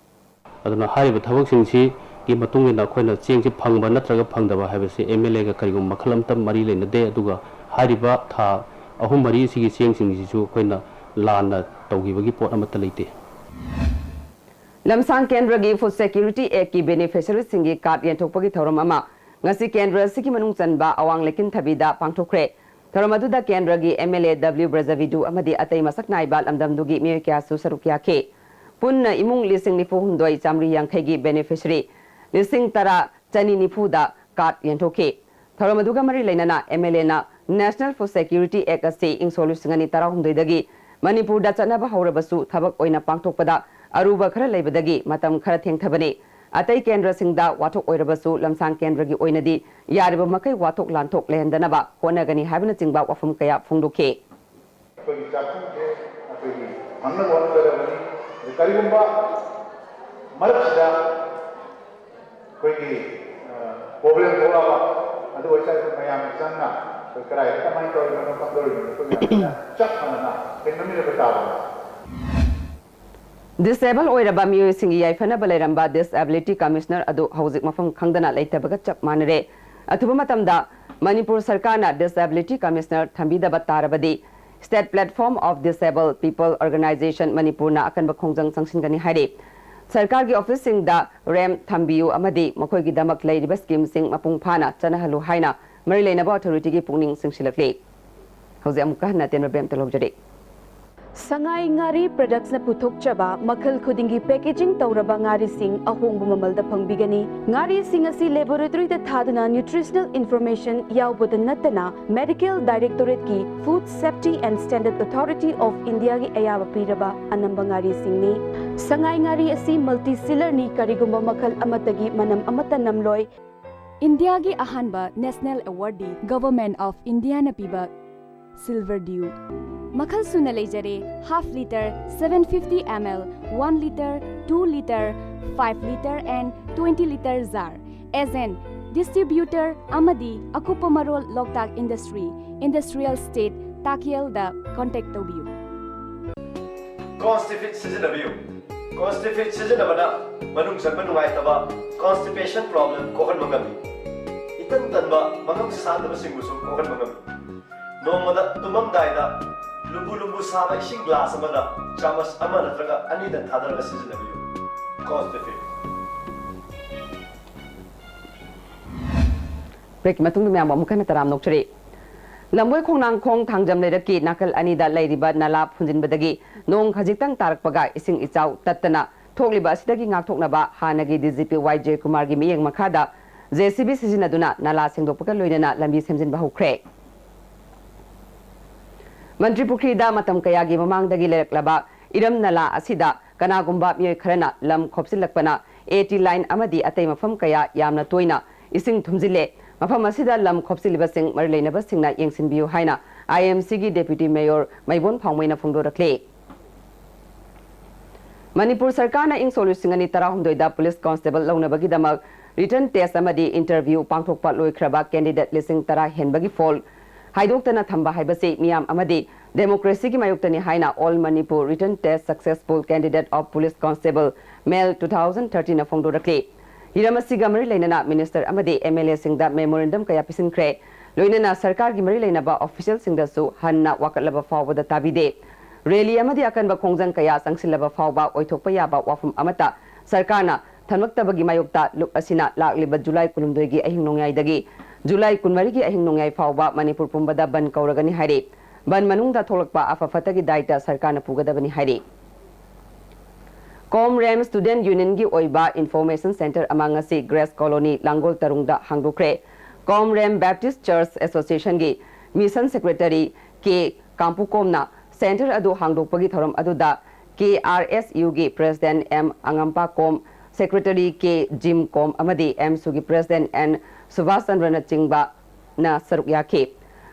ꯑꯗꯨꯅ ꯍꯥꯏꯔꯤꯕ ꯊꯕꯛꯁꯤꯡꯁꯤꯒꯤ ꯃꯇꯨꯡ ꯏꯟꯅ ꯑꯩꯈꯣꯏꯅ ꯆꯦꯡꯁꯤ ꯐꯪꯕ ꯅꯠꯇ꯭ꯔꯒ ꯐꯪꯗꯕ ꯍꯥꯏꯕꯁꯤ ꯑꯦꯝ ꯑꯦꯜ ꯑꯦꯒ ꯀꯔꯤꯒꯨꯝꯕ ꯃꯈꯜ ꯑꯃꯠꯇ ꯃꯔꯤ ꯂꯩꯅꯗꯦ꯫ ꯑꯗꯨꯒ ꯍꯥꯏꯔꯤꯕ ꯊꯥ ꯑꯍꯨꯝ ꯃꯔꯤꯁꯤꯒꯤ ꯆꯦꯡꯁꯤꯡꯁꯤꯁꯨ ꯑꯩꯈꯣꯏꯅ ꯂꯥꯟꯅ ꯇꯧꯈꯤꯕꯒꯤ ꯄꯣꯠ ꯑꯃꯠꯇ ꯂꯩꯇꯦ꯫ ꯂꯝꯁꯥꯡ ꯀꯦꯟꯗ꯭ꯔꯒꯤ ꯐꯨꯗ ꯁꯦꯀ꯭ꯌꯨꯔꯤꯇꯤ ꯑꯦꯛꯀꯤ ꯕꯦꯅꯤꯐꯤꯁꯔꯤꯁꯤꯡꯒꯤ ꯀꯥꯔꯗ ꯌꯦꯟꯊꯣꯛꯄꯒꯤ ꯊꯧꯔꯝ ꯑꯃ ꯉꯁꯤ ꯀꯦꯟꯗ꯭ꯔ ꯑꯁꯤꯒꯤ ꯃꯅꯨꯡ ꯆꯟꯕ ꯑꯋꯥꯡ ꯂꯩꯀꯤꯟꯊꯕꯤꯗ ꯄꯥꯡꯊꯣꯛꯈ꯭ꯔꯦ꯫ ꯊꯧꯔꯝ ꯑꯗꯨꯗ ꯀꯦꯟꯗ꯭ꯔꯒꯤ M L A W Brajabidhu ꯑꯃꯗꯤ ꯑꯇꯩ ꯃꯁꯛ ꯅꯥꯏꯕ ꯂꯝꯗꯝꯗꯨꯒꯤ ꯃꯤꯑꯣꯏ ꯀꯌꯥꯁꯨ ꯁꯔꯨꯛ ꯌꯥꯈꯤ꯫ ꯄꯨꯟꯅ ꯏꯃꯨꯡ ꯂꯤꯁꯤꯡ ꯅꯤꯐꯨ ꯍꯨꯝꯗꯣꯏ ꯆꯥꯃꯔꯤ ꯌꯥꯡꯈꯩꯒꯤ ꯕꯦꯅꯤꯐꯤꯁꯔꯤ ꯂꯤꯁꯤꯡ ꯇꯔꯥ ꯆꯅꯤ ꯅꯤꯐꯨꯗ ꯀꯥꯔꯗ ꯌꯦꯟꯊꯣꯛꯈꯤ꯫ ꯊꯧꯔꯝ ꯑꯗꯨꯒ ꯃꯔꯤ ꯂꯩꯅꯅ ꯑꯦꯝ ꯑꯦꯜ ꯑꯦꯅ ꯅꯦꯁꯅꯦꯜ ꯐꯨꯗ ꯁꯦꯀ꯭ꯌꯨꯔꯤꯇꯤ ꯑꯦꯛ ꯑꯁꯤ ꯏꯪ ꯁꯣꯛ ꯂꯤꯁꯤꯡ ꯑꯅꯤ ꯇꯔꯥꯍꯨꯝꯗꯣꯏꯗꯒꯤ ꯃꯅꯤꯄꯨꯔꯗ ꯆꯠꯅꯕ ꯍꯧꯔꯕꯁꯨ ꯊꯕꯛ ꯑꯣꯏꯅ ꯄꯥꯡꯊꯣꯛꯄꯗ ꯑꯔꯨꯕ ꯈꯔ ꯂꯩꯕꯗꯒꯤ ꯃꯇꯝ ꯈꯔ ꯊꯦꯡꯊꯕꯅꯤ꯫ ꯑꯇꯩ ꯀꯦꯟꯗ꯭ꯔꯁꯤꯡꯗ ꯋꯥꯊꯣꯛ ꯑꯣꯏꯔꯕꯁꯨ ꯂꯝꯁꯥꯡ ꯀꯦꯟꯗ꯭ꯔꯒꯤ ꯑꯣꯏꯅꯗꯤ ꯌꯥꯔꯤꯕ ꯃꯈꯩ ꯋꯥꯊꯣꯛ ꯂꯥꯟꯊꯣꯛ ꯂꯩꯍꯟꯗꯅꯕ ꯍꯣꯠꯅꯒꯅꯤ ꯍꯥꯏꯕꯅꯆꯤꯡꯕ ꯋꯥꯐꯝ ꯀꯌꯥ ꯐꯣꯡꯗꯣꯛꯈꯤ꯫ ꯑꯩꯈꯣꯏꯒꯤ ꯆꯥꯛꯈꯨꯝꯁꯦ ꯑꯩꯈꯣꯏꯒꯤ ꯐꯪꯅꯕ ꯍꯣꯠꯅꯒꯗꯕꯅꯤ꯫ ꯑꯗꯨ ꯀꯔꯤꯒꯨꯝꯕ ꯃꯔꯛꯁꯤꯗ ꯑꯩꯈꯣꯏꯒꯤ ꯄ꯭ꯔꯣꯕ꯭ꯂꯦꯝ ꯊꯣꯛꯂꯛꯑꯕ, ꯑꯗꯨ ꯑꯣꯏꯇꯥꯔꯒꯗꯤ ꯃꯌꯥꯝꯅ ꯆꯪꯅ ꯑꯩꯈꯣꯏ ꯀꯗꯥꯏꯗ ꯀꯃꯥꯏꯅ ꯇꯧꯔꯤꯕꯅꯣ ꯀꯝꯗꯧꯔꯤꯕꯅꯣ ꯑꯩꯈꯣꯏ ꯃꯌꯥꯝꯁꯤꯅ ꯆꯞ ꯃꯥꯟꯅꯅ ꯍꯦꯟꯒꯠꯃꯤꯟꯅꯕ ꯇꯥꯕꯅꯤ꯫ Disable ꯑꯣꯏꯔꯕ ꯃꯤꯑꯣꯏꯁꯤꯡꯒꯤ ꯌꯥꯏꯐꯅꯕ ꯂꯩꯔꯝꯕ Disability Commissioner ꯑꯗꯨ ꯍꯧꯖꯤꯛ ꯃꯐꯝ ꯈꯪꯗꯅ ꯂꯩꯇꯕꯒ ꯆꯞ ꯃꯥꯟꯅꯔꯦ꯫ ꯑꯊꯨꯕ ꯃꯇꯝꯗ ꯃꯅꯤꯄꯨꯔ ꯁꯔꯀꯥꯔꯅ Disability Commissioner ꯊꯝꯕꯤꯗꯕ ꯇꯥꯔꯕꯗꯤ State Platform of Disabled People Organisation ꯃꯅꯤꯄꯨꯔꯅ ꯑꯀꯟꯕ ꯈꯣꯡꯖꯪ ꯆꯪꯁꯤꯟꯒꯅꯤ ꯍꯥꯏꯔꯤ꯫ ꯁꯔꯀꯥꯔꯒꯤ ꯑꯣꯐꯤꯁꯁꯤꯡꯗ ꯔꯦꯝꯞ ꯊꯝꯕꯤꯌꯨ ꯑꯃꯗꯤ ꯃꯈꯣꯏꯒꯤꯗꯃꯛ ꯂꯩꯔꯤꯕ ꯁ꯭ꯀꯤꯝꯁꯤꯡ ꯃꯄꯨꯡ ꯐꯥꯅ ꯆꯠꯅꯍꯜꯂꯨ ꯍꯥꯏꯅ ꯃꯔꯤ ꯂꯩꯅꯕ ꯑꯣꯊꯣꯔꯤꯇꯤꯒꯤ ꯄꯨꯛꯅꯤꯡ ꯆꯤꯡꯁꯤꯜꯂꯛꯂꯤ꯫ ꯍꯧꯖꯤꯛ ꯑꯃꯨꯛꯀ ꯍꯟꯅ ꯑꯇꯦꯟꯕ ꯕ꯭ꯔꯦꯛ ꯑꯃꯇ ꯂꯧꯖꯔꯤ꯫ ꯁꯉꯥꯏ ꯉꯥꯔꯤ ꯄ꯭ꯔꯗꯛꯁꯅ ꯄꯨꯊꯣꯛꯆꯕ ꯃꯈꯜ ꯈꯨꯗꯤꯡꯒꯤ ꯄꯦꯀꯦꯖꯤꯡ ꯇꯧꯔꯕ ꯉꯥꯔꯤꯁꯤꯡ ꯑꯍꯣꯡꯕ ꯃꯃꯜꯗ ꯐꯪꯕꯤꯒꯅꯤ꯫ ꯉꯥꯔꯤꯁꯤꯡ ꯑꯁꯤ ꯂꯦꯕꯣꯔꯦꯇꯣꯔꯤꯗ ꯊꯥꯗꯨꯅ ꯅ꯭ꯌꯨꯇ꯭ꯔꯤꯁꯅꯦꯜ ꯏꯟꯐꯣꯔꯃꯦꯁꯟ ꯌꯥꯎꯕꯗ ꯅꯠꯇꯅ ꯃꯦꯗꯤꯀꯦꯜ ꯗꯥꯏꯔꯦꯛꯇꯣꯔꯦꯠꯀꯤ Food Safety and Standard Authority of Indiaꯒꯤ ꯑꯌꯥꯕ ꯄꯤꯔꯕ ꯑꯅꯝꯕ ꯉꯥꯔꯤꯁꯤꯡꯅꯤ꯫ ꯁꯉꯥꯏ ꯉꯥꯔꯤ ꯑꯁꯤ ꯃꯜꯇꯤ ꯁꯤꯂꯔꯅꯤ, ꯀꯔꯤꯒꯨꯝꯕ ꯃꯈꯜ ꯑꯃꯠꯇꯒꯤ ꯃꯅꯝ ꯑꯃꯠꯇ ꯅꯝꯂꯣꯏ꯫ ꯏꯟꯗꯤꯌꯥꯒꯤ ꯑꯍꯥꯟꯕ ꯅꯦꯁꯅꯦꯜ ꯑꯦꯋꯥꯔꯗꯤ ꯒꯚꯔꯟꯃꯦꯟꯠ ꯑꯣꯐ ꯏꯟꯗꯤꯌꯥꯅ ꯄꯤꯕ ꯁꯤꯜꯚꯔ ꯗ꯭ꯌꯨ꯫ ꯃꯈꯜ ꯁꯨꯅ ꯂꯩꯖꯔꯦ: half litre, seven fifty ml, one litre, two litre, five litre and twenty litre jar꯫ Agent, distributor ꯑꯃꯗꯤ ꯑꯀꯨꯞꯄ ꯃꯔꯣꯜ ꯂꯣꯛꯇꯥꯛ ꯏꯟꯗꯁꯇ꯭ꯔꯤ, ꯏꯟꯗꯁꯇ꯭ꯔꯤꯌꯦꯜ ꯁ꯭ꯇꯦꯠ, ꯇꯥꯛꯌꯦꯜꯗ ꯀꯣꯟꯇꯦꯛ ꯇꯧꯕꯤꯌꯨ꯫ Constipid ꯁꯤꯖꯤꯟꯅꯕꯤꯌꯨ꯫ Constipid ꯁꯤꯖꯤꯟꯅꯕꯅ ꯃꯅꯨꯡ ꯆꯪꯕ ꯅꯨꯡꯉꯥꯏꯇꯕ, constipation problem ꯀꯣꯛꯍꯟꯕ ꯉꯝꯃꯤ꯫ ꯏꯇꯟ ꯇꯟꯕ, ꯃꯉꯝ ꯁꯥꯟꯗꯕꯁꯤꯡꯕꯨꯁꯨ ꯀꯣꯛꯍꯟꯕ ꯉꯝꯃꯤ꯫ ꯅꯣꯡꯃꯗ ꯇꯨꯝꯃꯝꯗꯥꯏꯗ ꯂꯨꯝꯕꯨ ꯂꯨꯝꯕꯨ ꯁꯥꯕ ꯏꯁꯤꯡ ꯒ꯭ꯂꯥꯁ ꯑꯃꯗ ꯆꯥꯃꯁ ꯑꯃ ꯅꯠꯇ꯭ꯔꯒ ꯑꯅꯤꯗꯪ ꯊꯥꯗꯔꯒ ꯁꯤꯖꯤꯟꯅꯕꯤꯌꯨ꯫ Constipid꯫ ꯕ꯭ꯔꯦꯛꯀꯤ ꯃꯇꯨꯡꯗ ꯃꯌꯥꯝꯕꯨ ꯑꯃꯨꯛ ꯍꯟꯅ ꯇꯔꯥꯝꯅ ꯑꯣꯛꯆꯔꯤ꯫ ꯂꯝꯕꯣꯏ ꯈꯣꯡꯅꯥꯡꯈꯣꯡ ꯊꯥꯡꯖꯝ ꯂꯩꯔꯛꯀꯤ ꯅꯥꯀꯜ ꯑꯅꯤꯗ ꯂꯩꯔꯤꯕ ꯅꯂꯥ ꯐꯨꯟꯖꯤꯟꯕꯗꯒꯤ ꯅꯣꯡ ꯈꯖꯤꯛꯇꯪ ꯇꯥꯔꯛꯄꯒ ꯏꯁꯤꯡ ꯏꯆꯥꯎ ꯇꯠꯇꯅ ꯊꯣꯛꯂꯤꯕ ꯑꯁꯤꯗꯒꯤ ꯉꯥꯛꯊꯣꯛꯅꯕ ꯍꯥꯟꯅꯒꯤ ꯗꯤ ꯖꯤ ꯄꯤ ꯋꯥꯏ ꯖꯦꯀꯨꯃꯥꯔꯒꯤ ꯃꯤꯠꯌꯦꯡ ꯃꯈꯥꯗ ꯖꯦ ꯁꯤ ꯕꯤ ꯁꯤꯖꯤꯟꯅꯗꯨꯅ ꯅꯂꯥ ꯁꯦꯡꯗꯣꯛꯄꯒ ꯂꯣꯏꯅꯅ ꯂꯝꯕꯤ ꯁꯦꯝꯖꯤꯟꯕ ꯍꯧꯈ꯭ꯔꯦ꯫ ꯃꯟꯇ꯭ꯔꯤ ꯄꯨꯈ꯭ꯔꯤꯗ ꯃꯇꯝ ꯀꯌꯥꯒꯤ ꯃꯃꯥꯡꯗꯒꯤ ꯂꯩꯔꯛꯂꯕ ꯏꯔꯝ ꯅꯂꯥ ꯑꯁꯤꯗ ꯀꯅꯥꯒꯨꯝꯕ ꯃꯤꯑꯣꯏ ꯈꯔꯅ ꯂꯝ ꯈꯣꯞꯆꯤꯜꯂꯛꯄꯅ ꯑꯦ ꯇꯤ ꯂꯥꯏꯟ ꯑꯃꯗꯤ ꯑꯇꯩ ꯃꯐꯝ ꯀꯌꯥ ꯌꯥꯝꯅ ꯇꯣꯏꯅ ꯏꯁꯤꯡ ꯊꯨꯝꯖꯤꯜꯂꯦ꯫ ꯃꯐꯝ ꯑꯁꯤꯗ ꯂꯝ ꯈꯣꯞꯆꯤꯜꯂꯤꯕꯁꯤꯡ ꯃꯔꯤ ꯂꯩꯅꯕꯁꯤꯡꯅ ꯌꯦꯡꯁꯤꯟꯕꯤꯌꯨ ꯍꯥꯏꯅ ꯑꯥꯏ ꯑꯦꯝ ꯁꯤꯒꯤ ꯗꯦꯄ꯭ꯌꯨꯇꯤ ꯃꯦꯌꯣꯔ ꯃꯩꯕꯣꯟ ꯐꯥꯎꯃꯩꯅ ꯐꯣꯡꯗꯣꯔꯛꯂꯤ꯫ ꯃꯅꯤꯄꯨꯔ ꯁꯔꯀꯥꯔꯅ ꯏꯪ ꯁꯣꯛ ꯂꯤꯁꯤꯡ ꯑꯅꯤ ꯇꯔꯥꯍꯨꯝꯗꯣꯏꯗ ꯄꯨꯂꯤꯁ ꯀꯣꯟꯁꯇꯦꯕꯜ ꯂꯧꯅꯕꯒꯤꯗꯃꯛ ꯔꯤꯇꯟ ꯇꯦꯁ ꯑꯃꯗꯤ ꯏꯟꯇꯔꯚ꯭ꯌꯨ ꯄꯥꯡꯊꯣꯛꯄ ꯂꯣꯏꯈ꯭ꯔꯕ ꯀꯦꯟꯗꯤꯗꯦꯠ ꯂꯤꯁꯤꯡ ꯇꯔꯥ ꯍꯦꯟꯕꯒꯤ ꯐꯣꯜ ꯍꯥꯏꯗꯣꯛꯇꯅ ꯊꯝꯕ ꯍꯥꯏꯕꯁꯤ ꯃꯤꯌꯥꯝ ꯑꯃꯗꯤ ꯗꯦꯃꯣꯀ꯭ꯔꯦꯁꯤꯒꯤ ꯃꯥꯌꯣꯛꯇꯅꯤ ꯍꯥꯏꯅ All Manipur Written Test Successful Candidate of Police Constable, Male two thousand thirteen ꯅ ꯐꯣꯡꯗꯣꯔꯛꯂꯤ꯫ ꯍꯤꯔꯝ ꯑꯁꯤꯒ ꯃꯔꯤ ꯂꯩꯅꯅ ꯃꯤꯅꯤꯁꯇꯔ ꯑꯃꯗꯤ ꯑꯦꯝ ꯑꯦꯜ ꯑꯦꯁꯤꯡꯗ ꯃꯦꯃꯣꯔꯦꯟꯗꯝ ꯀꯌꯥ ꯄꯤꯁꯤꯟꯈ꯭ꯔꯦ꯫ ꯂꯣꯏꯅꯅ ꯁꯔꯀꯥꯔꯒꯤ ꯃꯔꯤ ꯂꯩꯅꯕ ꯑꯣꯐꯤꯁꯤꯌꯦꯜꯁꯤꯡꯗꯁꯨ ꯍꯟꯅ ꯋꯥꯀꯠꯂꯕ ꯐꯥꯎꯕꯗ ꯇꯥꯕꯤꯗꯦ꯫ ꯔꯦꯂꯤ ꯑꯃꯗꯤ ꯑꯀꯟꯕ ꯈꯣꯡꯖꯪ ꯀꯌꯥ ꯆꯪꯁꯤꯜꯂꯕ ꯐꯥꯎꯕ ꯑꯣꯏꯊꯣꯛꯄ ꯌꯥꯕ ꯋꯥꯐꯝ ꯑꯃꯠꯇ ꯁꯔꯀꯥꯔꯅ ꯊꯝꯂꯛꯇꯕꯒꯤ ꯃꯥꯌꯣꯛꯇ ꯂꯨꯞ ꯑꯁꯤꯅ ꯂꯥꯛꯂꯤꯕ ꯖꯨꯂꯥꯏ ꯀꯨꯟꯍꯨꯝꯗꯣꯏꯒꯤ ꯑꯍꯤꯡ ꯅꯣꯡꯌꯥꯏꯗꯒꯤ ꯖꯨꯂꯥꯏ ꯀꯨꯟꯃꯔꯤꯒꯤ ꯑꯍꯤꯡ ꯅꯣꯡꯌꯥꯏ ꯐꯥꯎꯕ ꯃꯅꯤꯄꯨꯔ ꯄꯨꯝꯕꯗ ꯕꯟ ꯀꯧꯔꯒꯅꯤ ꯍꯥꯏꯔꯤ꯫ ꯕꯟ ꯃꯅꯨꯡꯗ ꯊꯣꯛꯂꯛꯄ ꯑꯐ ꯐꯠꯇꯒꯤ ꯗꯥꯏꯇ ꯁꯔꯀꯥꯔꯅ ꯄꯨꯒꯗꯕꯅꯤ ꯍꯥꯏꯔꯤ꯫ ꯀꯣꯝꯔꯦꯝ ꯁ꯭ꯇꯨꯗꯦꯟꯠ ꯌꯨꯅꯤꯌꯟꯒꯤ ꯑꯣꯏꯕ ꯏꯟꯐꯣꯔꯃꯦꯁꯟ ꯁꯦꯟꯇꯔ ꯑꯃ ꯉꯁꯤ ꯒ꯭ꯔꯦꯁ ꯀꯣꯂꯣꯅꯤ ꯂꯥꯡꯒꯣꯜ ꯇꯔꯨꯡꯗ ꯍꯥꯡꯗꯣꯛꯈ꯭ꯔꯦ꯫ ꯀꯣꯝꯔꯦꯝ ꯕꯦꯞꯇꯤꯁꯠ ꯆꯔꯆ ꯑꯦꯁꯣꯁꯤꯌꯦꯁꯟꯒꯤ ꯃꯤꯁꯟ ꯁꯦꯀ꯭ꯔꯦꯇꯔꯤ ꯀꯦ ꯀꯥꯝꯄꯨꯀꯣꯝꯅ ꯁꯦꯟꯇꯔ ꯑꯗꯨ ꯍꯥꯡꯗꯣꯛꯄꯒꯤ ꯊꯧꯔꯝ ꯑꯗꯨꯗ ꯀꯦ ꯑꯥꯔ ꯑꯦꯁ ꯌꯨꯒꯤ ꯄ꯭ꯔꯦꯁꯤꯗꯦꯟꯠ ꯑꯦꯝ ꯑꯉꯝꯄꯥꯀꯣꯝ, ꯁꯦꯀ꯭ꯔꯦꯇꯔꯤ ꯀꯦ ꯖꯤꯝꯀꯣꯝ ꯑꯃꯗꯤ ꯑꯦꯝꯁꯨꯒꯤ ꯄ꯭ꯔꯦꯁꯤꯗꯦꯟꯠ ꯑꯦꯟ ꯁꯨꯚꯥꯁ ꯆꯟꯗ꯭ꯔꯅꯆꯤꯡꯕꯅ ꯁꯔꯨꯛ ꯌꯥꯈꯤ꯫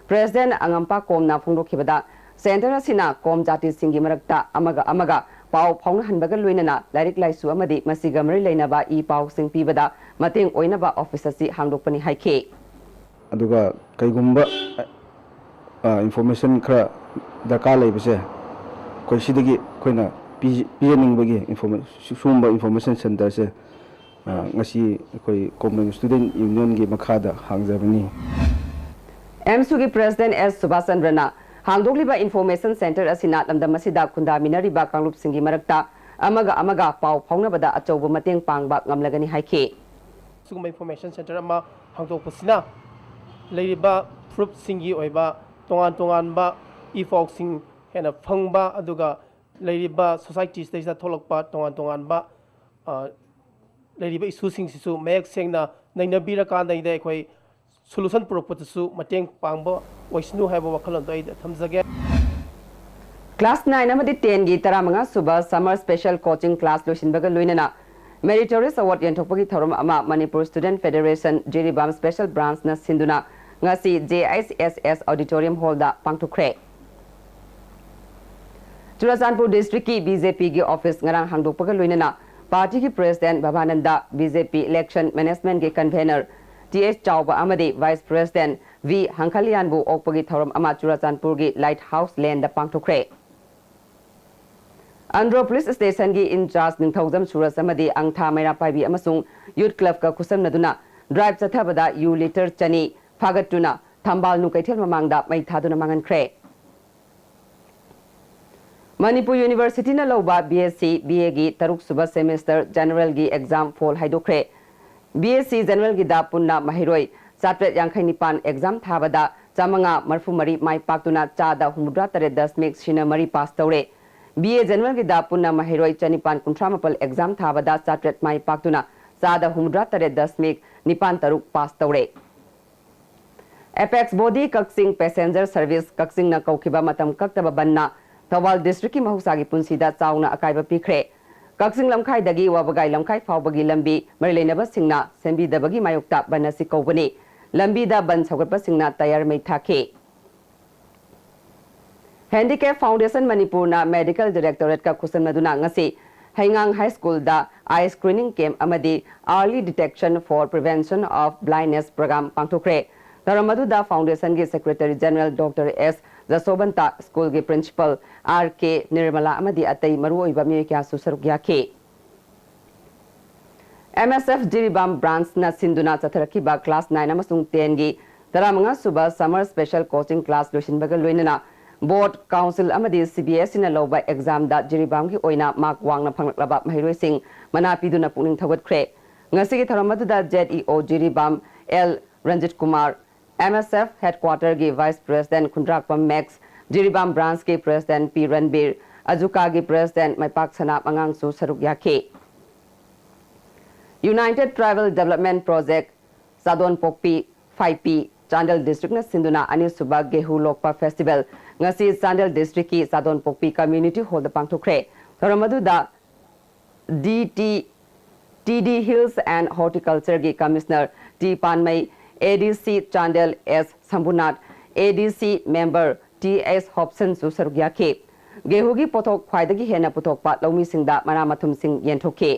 ꯄ꯭ꯔꯦꯁꯤꯗꯦꯟꯠ ꯑꯉꯝꯄꯥꯀꯣꯝꯅ ꯐꯣꯡꯗꯣꯛꯈꯤꯕꯗ, ꯁꯦꯟꯇꯔ ꯑꯁꯤꯅ ꯀꯣꯝ ꯖꯥꯇꯤꯁꯤꯡꯒꯤ ꯃꯔꯛꯇ ꯑꯃꯒ ꯑꯃꯒ ꯄꯥꯎ ꯐꯥꯎꯅꯍꯟꯕꯒ ꯂꯣꯏꯅꯅ ꯂꯥꯏꯔꯤꯛ ꯂꯥꯏꯁꯨ ꯑꯃꯗꯤ ꯃꯁꯤꯒ ꯃꯔꯤ ꯂꯩꯅꯕ ꯏ ꯄꯥꯎꯁꯤꯡ ꯄꯤꯕꯗ ꯃꯇꯦꯡ ꯑꯣꯏꯅꯕ ꯑꯣꯐꯤꯁ ꯑꯁꯤ ꯍꯥꯡꯗꯣꯛꯄꯅꯤ ꯍꯥꯏꯈꯤ꯫ ꯑꯗꯨꯒ ꯀꯩꯒꯨꯝꯕ ꯏꯟꯐꯣꯔꯃꯦꯁꯟ ꯈꯔ ꯗꯔꯀꯥꯔ ꯂꯩꯕꯁꯦ ꯑꯩꯈꯣꯏ ꯁꯤꯗꯒꯤ ꯑꯩꯈꯣꯏꯅ ꯄꯤ- ꯄꯤꯖꯅꯤꯡꯕꯒꯤ ꯏꯟꯐꯣꯔꯃꯦ- ꯁꯤꯒꯨꯝꯕ ꯏꯟꯐꯣꯔꯃꯦꯁꯟ ꯁꯦꯟꯇꯔꯁꯦ, ꯑ, ꯉꯁꯤ ꯑꯩꯈꯣꯏ ꯀꯣꯝꯔꯦꯝ ꯁ꯭ꯇꯨꯗꯦꯟꯠ ꯌꯨꯅꯤꯌꯟꯒꯤ ꯃꯈꯥꯗ ꯍꯥꯡꯖꯕꯅꯤ꯫ ꯑꯦꯝꯁꯨꯒꯤ ꯄ꯭ꯔꯦꯁꯤꯗꯦꯟꯠ ꯑꯦꯁ ꯁꯨꯚꯥꯁ ꯆꯟꯗ꯭ꯔꯅ ꯍꯥꯡꯗꯣꯛꯂꯤꯕ ꯏꯟꯐꯣꯔꯃꯦꯁꯟ ꯁꯦꯟꯇꯔ ꯑꯁꯤꯅ ꯂꯝꯗꯝ ꯑꯁꯤꯗ ꯈꯨꯟꯗꯥꯃꯤꯟꯅꯔꯤꯕ ꯀꯥꯡꯂꯨꯞꯁꯤꯡꯒꯤ ꯃꯔꯛꯇ ꯑꯃꯒ ꯑꯃꯒ ꯄꯥꯎ ꯐꯥꯎꯅꯕꯗ ꯑꯆꯧꯕ ꯃꯇꯦꯡ ꯄꯥꯡꯕ ꯉꯝꯂꯒꯅꯤ ꯍꯥꯏꯈꯤ꯫ ꯁꯤꯒꯨꯝꯕ ꯏꯟꯐꯣꯔꯃꯦꯁꯟ ꯁꯦꯟꯇꯔ ꯑꯃ ꯍꯥꯡꯗꯣꯛꯄꯁꯤꯅ ꯂꯩꯔꯤꯕ ꯐꯨꯔꯨꯞꯁꯤꯡꯒꯤ ꯑꯣꯏꯕ ꯇꯣꯉꯥꯟ ꯇꯣꯉꯥꯟꯕ ꯏ ꯄꯥꯎꯁꯤꯡ ꯍꯦꯟꯅ ꯐꯪꯕ, ꯑꯗꯨꯒ ꯂꯩꯔꯤꯕ ꯁꯣꯁꯥꯏꯇꯤꯁꯤꯗꯩꯁꯤꯗ ꯊꯣꯛꯂꯛꯄ ꯇꯣꯉꯥꯟ ꯇꯣꯉꯥꯟꯕ, ꯑ, ꯂꯩꯔꯤꯕ ꯏꯁꯨꯁꯤꯡꯁꯤꯁꯨ ꯃꯌꯦꯛ ꯁꯦꯡꯅ ꯅꯩꯅꯕꯤꯔꯀꯥꯟꯗꯩꯗ ꯑꯩꯈꯣꯏ ꯁꯣꯂꯨꯁꯟ ꯄꯨꯔꯛꯄꯗꯁꯨ ꯃꯇꯦꯡ ꯄꯥꯡꯕ ꯑꯣꯏꯁꯅꯨ ꯍꯥꯏꯕ ꯋꯥꯈꯜꯂꯣꯟꯗꯣ ꯑꯩ ꯊꯝꯖꯒꯦ꯫ Class nine ꯑꯃꯗꯤ ten ꯒꯤ ꯇꯔꯥꯃꯉꯥ ꯁꯨꯕ Summer Special Coaching Class ꯂꯣꯏꯁꯤꯟꯕꯒ ꯂꯣꯏꯅꯅ Meritorious Award ꯌꯦꯟꯊꯣꯛꯄꯒꯤ ꯊꯧꯔꯝ ꯑꯃ Manipur Student Federation Jiribam Special Branch ꯅ ꯁꯤꯟꯗꯨꯅ ꯉꯁꯤ J I S S Auditorium Hall the ꯄꯥꯡꯊꯣꯛꯈ꯭ꯔꯦ꯫ Churachandpur District ꯀꯤ B J P ꯒꯤ office ꯉꯔꯥꯡ ꯍꯥꯡꯗꯣꯛꯄꯒ ꯂꯣꯏꯅꯅ party ꯒꯤ President ꯚꯕꯥꯅꯟꯗ, B J P Election Management ꯒꯤ Convener T H ꯆꯥꯎꯕ ꯑꯃꯗꯤ Vice President V ꯍꯪꯈꯂꯤꯌꯥꯟꯕꯨ ꯑꯣꯛꯄꯒꯤ ꯊꯧꯔꯝ ꯑꯃ ꯆꯨꯔꯥꯆꯥꯟꯄꯨꯔꯒꯤ Light House Lane ꯗ ꯄꯥꯡꯊꯣꯛꯈ꯭ꯔꯦ꯫ ꯑꯟꯗ꯭ꯔꯣ Police Station ꯒꯤ in charge ꯅꯤꯡꯊꯧꯖꯝ ꯁꯨꯔꯖ ꯑꯃꯗꯤ ꯑꯪꯊꯥ ꯃꯩꯔꯥ ꯄꯥꯏꯕꯤ ꯑꯃꯁꯨꯡ Youth Club ꯀ ꯈꯨꯠꯁꯝꯅꯗꯨꯅ drive ꯆꯠꯊꯕꯗ ꯌꯨ litre ꯆꯅꯤ ꯐꯥꯒꯠꯇꯨꯅ ꯊꯝꯕꯥꯜꯅꯨ ꯀꯩꯊꯦꯜ ꯃꯃꯥꯡꯗ ꯃꯩ ꯊꯥꯗꯨꯅ ꯃꯥꯡꯍꯟꯈ꯭ꯔꯦ꯫ ꯃꯅꯤꯄꯨꯔ University ꯅ ꯂꯧꯕ B S C, B A ꯒꯤ ꯇꯔꯨꯛ ꯁꯨꯕ semester general ꯒꯤ exam ꯐꯣꯜ ꯍꯥꯏꯗꯣꯛꯈ꯭ꯔꯦ꯫ B S C general ꯒꯤꯗ ꯄꯨꯟꯅ ꯃꯍꯩꯔꯣꯏ ꯆꯥꯇ꯭ꯔꯦꯠ ꯌꯥꯡꯈꯩ ꯅꯤꯄꯥꯟ exam ꯊꯥꯕꯗ ꯆꯥꯃꯉꯥ ꯃꯔꯤꯐꯨ ꯃꯔꯤ ꯃꯥꯏ ꯄꯥꯛꯇꯨꯅ ꯆꯥꯗ ꯍꯨꯝꯐꯨꯇꯔꯥ ꯇꯔꯦꯠ ꯗꯁꯃꯤꯛ ꯁꯤꯅꯣ ꯃꯔꯤ pass ꯇꯧꯔꯦ꯫ B A general ꯒꯤꯗ ꯄꯨꯟꯅ ꯃꯍꯩꯔꯣꯏ ꯆꯅꯤꯄꯥꯟ ꯀꯨꯟꯊ꯭ꯔꯥ ꯃꯥꯄꯜ exam ꯊꯥꯕꯗ ꯆꯥꯇ꯭ꯔꯦꯠ ꯃꯥꯏ ꯄꯥꯛꯇꯨꯅ ꯆꯥꯗ ꯍꯨꯝꯐꯨꯇꯔꯥ ꯇꯔꯦꯠ ꯗꯁꯃꯤꯛ ꯅꯤꯄꯥꯟ ꯇꯔꯨꯛ pass ꯇꯧꯔꯦ꯫ Apex Body ꯀꯛꯆꯤꯡ Passenger Service ꯀꯛꯆꯤꯡꯅ ꯀꯧꯈꯤꯕ ꯃꯇꯝ ꯀꯛꯇꯕ ꯕꯟꯅ ꯊꯧꯕꯥꯜ District ꯀꯤ ꯃꯍꯧꯁꯥꯒꯤ ꯄꯨꯟꯁꯤꯗ ꯆꯥꯎꯅ ꯑꯀꯥꯏꯕ ꯄꯤꯈ꯭ꯔꯦ꯫ ꯀꯛꯆꯤꯡ ꯂꯝꯈꯥꯏꯗꯒꯤ ꯋꯥꯕꯒꯥꯏ ꯂꯝꯈꯥꯏ ꯐꯥꯎꯕꯒꯤ ꯂꯝꯕꯤ ꯃꯔꯤ ꯂꯩꯅꯕꯁꯤꯡꯅ ꯁꯦꯝꯕꯤꯗꯕꯒꯤ ꯃꯥꯌꯣꯛꯇ ꯕꯟ ꯑꯁꯤ ꯀꯧꯕꯅꯤ꯫ ꯂꯝꯕꯤꯗ ꯕꯟ ꯁꯧꯒꯠꯄꯁꯤꯡꯅ tyre ꯃꯩ ꯊꯥꯈꯤ꯫ Handicap Foundation ꯃꯅꯤꯄꯨꯔꯅ Medical Directorate ꯀ ꯈꯨꯠꯁꯝꯅꯗꯨꯅ ꯉꯁꯤ ꯍꯩꯉꯥꯡ High School ꯗ Eye Screening Camp ꯑꯃꯗꯤ Early Detection for Prevention of Blindness Program ꯄꯥꯡꯊꯣꯛꯈ꯭ꯔꯦ꯫ ꯊꯧꯔꯝ ꯑꯗꯨꯗ Foundation ꯒꯤ Secretary General Doctor S ꯖꯁꯣꯕꯟꯇ, school ꯒꯤ Principal R K ꯅꯤꯔꯃꯂꯥ ꯑꯃꯗꯤ ꯑꯇꯩ ꯃꯔꯨꯑꯣꯏꯕ ꯃꯤꯑꯣꯏ ꯀꯌꯥꯁꯨ ꯁꯔꯨꯛ ꯌꯥꯈꯤ꯫ M S F Jiribam Branch ꯅ ꯁꯤꯟꯗꯨꯅ ꯆꯠꯊꯔꯛꯈꯤꯕ class nine ꯑꯃꯁꯨꯡ ten ꯒꯤ ꯇꯔꯥꯃꯉꯥ ꯁꯨꯕ Summer Special Coaching Class ꯂꯣꯏꯁꯤꯟꯕꯒ ꯂꯣꯏꯅꯅ Board, Council ꯑꯃꯗꯤ C B S E ꯅ ꯂꯧꯕ exam ꯗ ꯖꯤꯔꯤꯕꯥꯝꯒꯤ ꯑꯣꯏꯅ mark ꯋꯥꯡꯅ ꯐꯪꯂꯛꯂꯕ ꯃꯍꯩꯔꯣꯏꯁꯤꯡ ꯃꯅꯥ ꯄꯤꯗꯨꯅ ꯄꯨꯛꯅꯤꯡ ꯊꯧꯒꯠꯈ꯭ꯔꯦ꯫ ꯉꯁꯤꯒꯤ ꯊꯧꯔꯝ ꯑꯗꯨꯗ Z E O Jiribam L Ranjit Kumar, M S F Headquarter ꯒꯤ Vice President ꯈꯨꯟꯗ꯭ꯔꯥꯛꯄꯝ Max, ꯖꯤꯔꯤꯕꯥꯝ Branch ꯀꯤ President P ꯔꯟꯕꯤꯔ, ꯑꯖꯨꯀꯥꯒꯤ President ꯃꯩꯄꯥꯛ ꯁꯅꯥ ꯃꯉꯥꯡꯁꯨ ꯁꯔꯨꯛ ꯌꯥꯈꯤ꯫ United Tribal Development Project, ꯆꯥꯗꯣꯟꯄꯣꯛꯄꯤ, ꯐꯥꯏꯄꯤ, Chandel ꯗꯤꯁꯇ꯭ꯔꯤꯛꯅ ꯁꯤꯟꯗꯨꯅ ꯑꯅꯤꯁꯨꯕ ꯒꯦꯍꯨ ꯂꯣꯛꯄ ꯐꯦꯁꯇꯤꯚꯦꯜ ꯉꯁꯤ ꯆꯥꯟꯗꯦꯜ ꯗꯤꯁꯇ꯭ꯔꯤꯛꯀꯤ ꯆꯥꯗꯣꯟꯄꯣꯛꯄꯤ ꯀꯝꯃ꯭ꯌꯨꯅꯤꯇꯤ ꯍꯣꯜꯗ ꯄꯥꯡꯊꯣꯛꯈ꯭ꯔꯦ꯫ ꯊꯧꯔꯝ ꯑꯗꯨꯗ D T, T D hills and ꯍꯣꯔꯇꯤꯀꯜꯆꯔꯒꯤ commissioner T Panmei, A D C Chandel S ꯁꯝꯕꯨꯅꯥꯊ, A D ꯁꯤ ꯃꯦꯝꯕꯔ ꯇꯤ ꯑꯦꯁ ꯍꯣꯞꯁꯟꯁꯨ ꯁꯔꯨꯛ ꯌꯥꯈꯤ꯫ ꯒꯦꯍꯨꯒꯤ ꯄꯣꯠꯊꯣꯛ ꯈ꯭ꯋꯥꯏꯗꯒꯤ ꯍꯦꯟꯅ ꯄꯨꯊꯣꯛꯄ ꯂꯧꯃꯤꯁꯤꯡꯗ ꯃꯅꯥ ꯃꯊꯨꯝꯁꯤꯡ ꯌꯦꯟꯊꯣꯛꯈꯤ꯫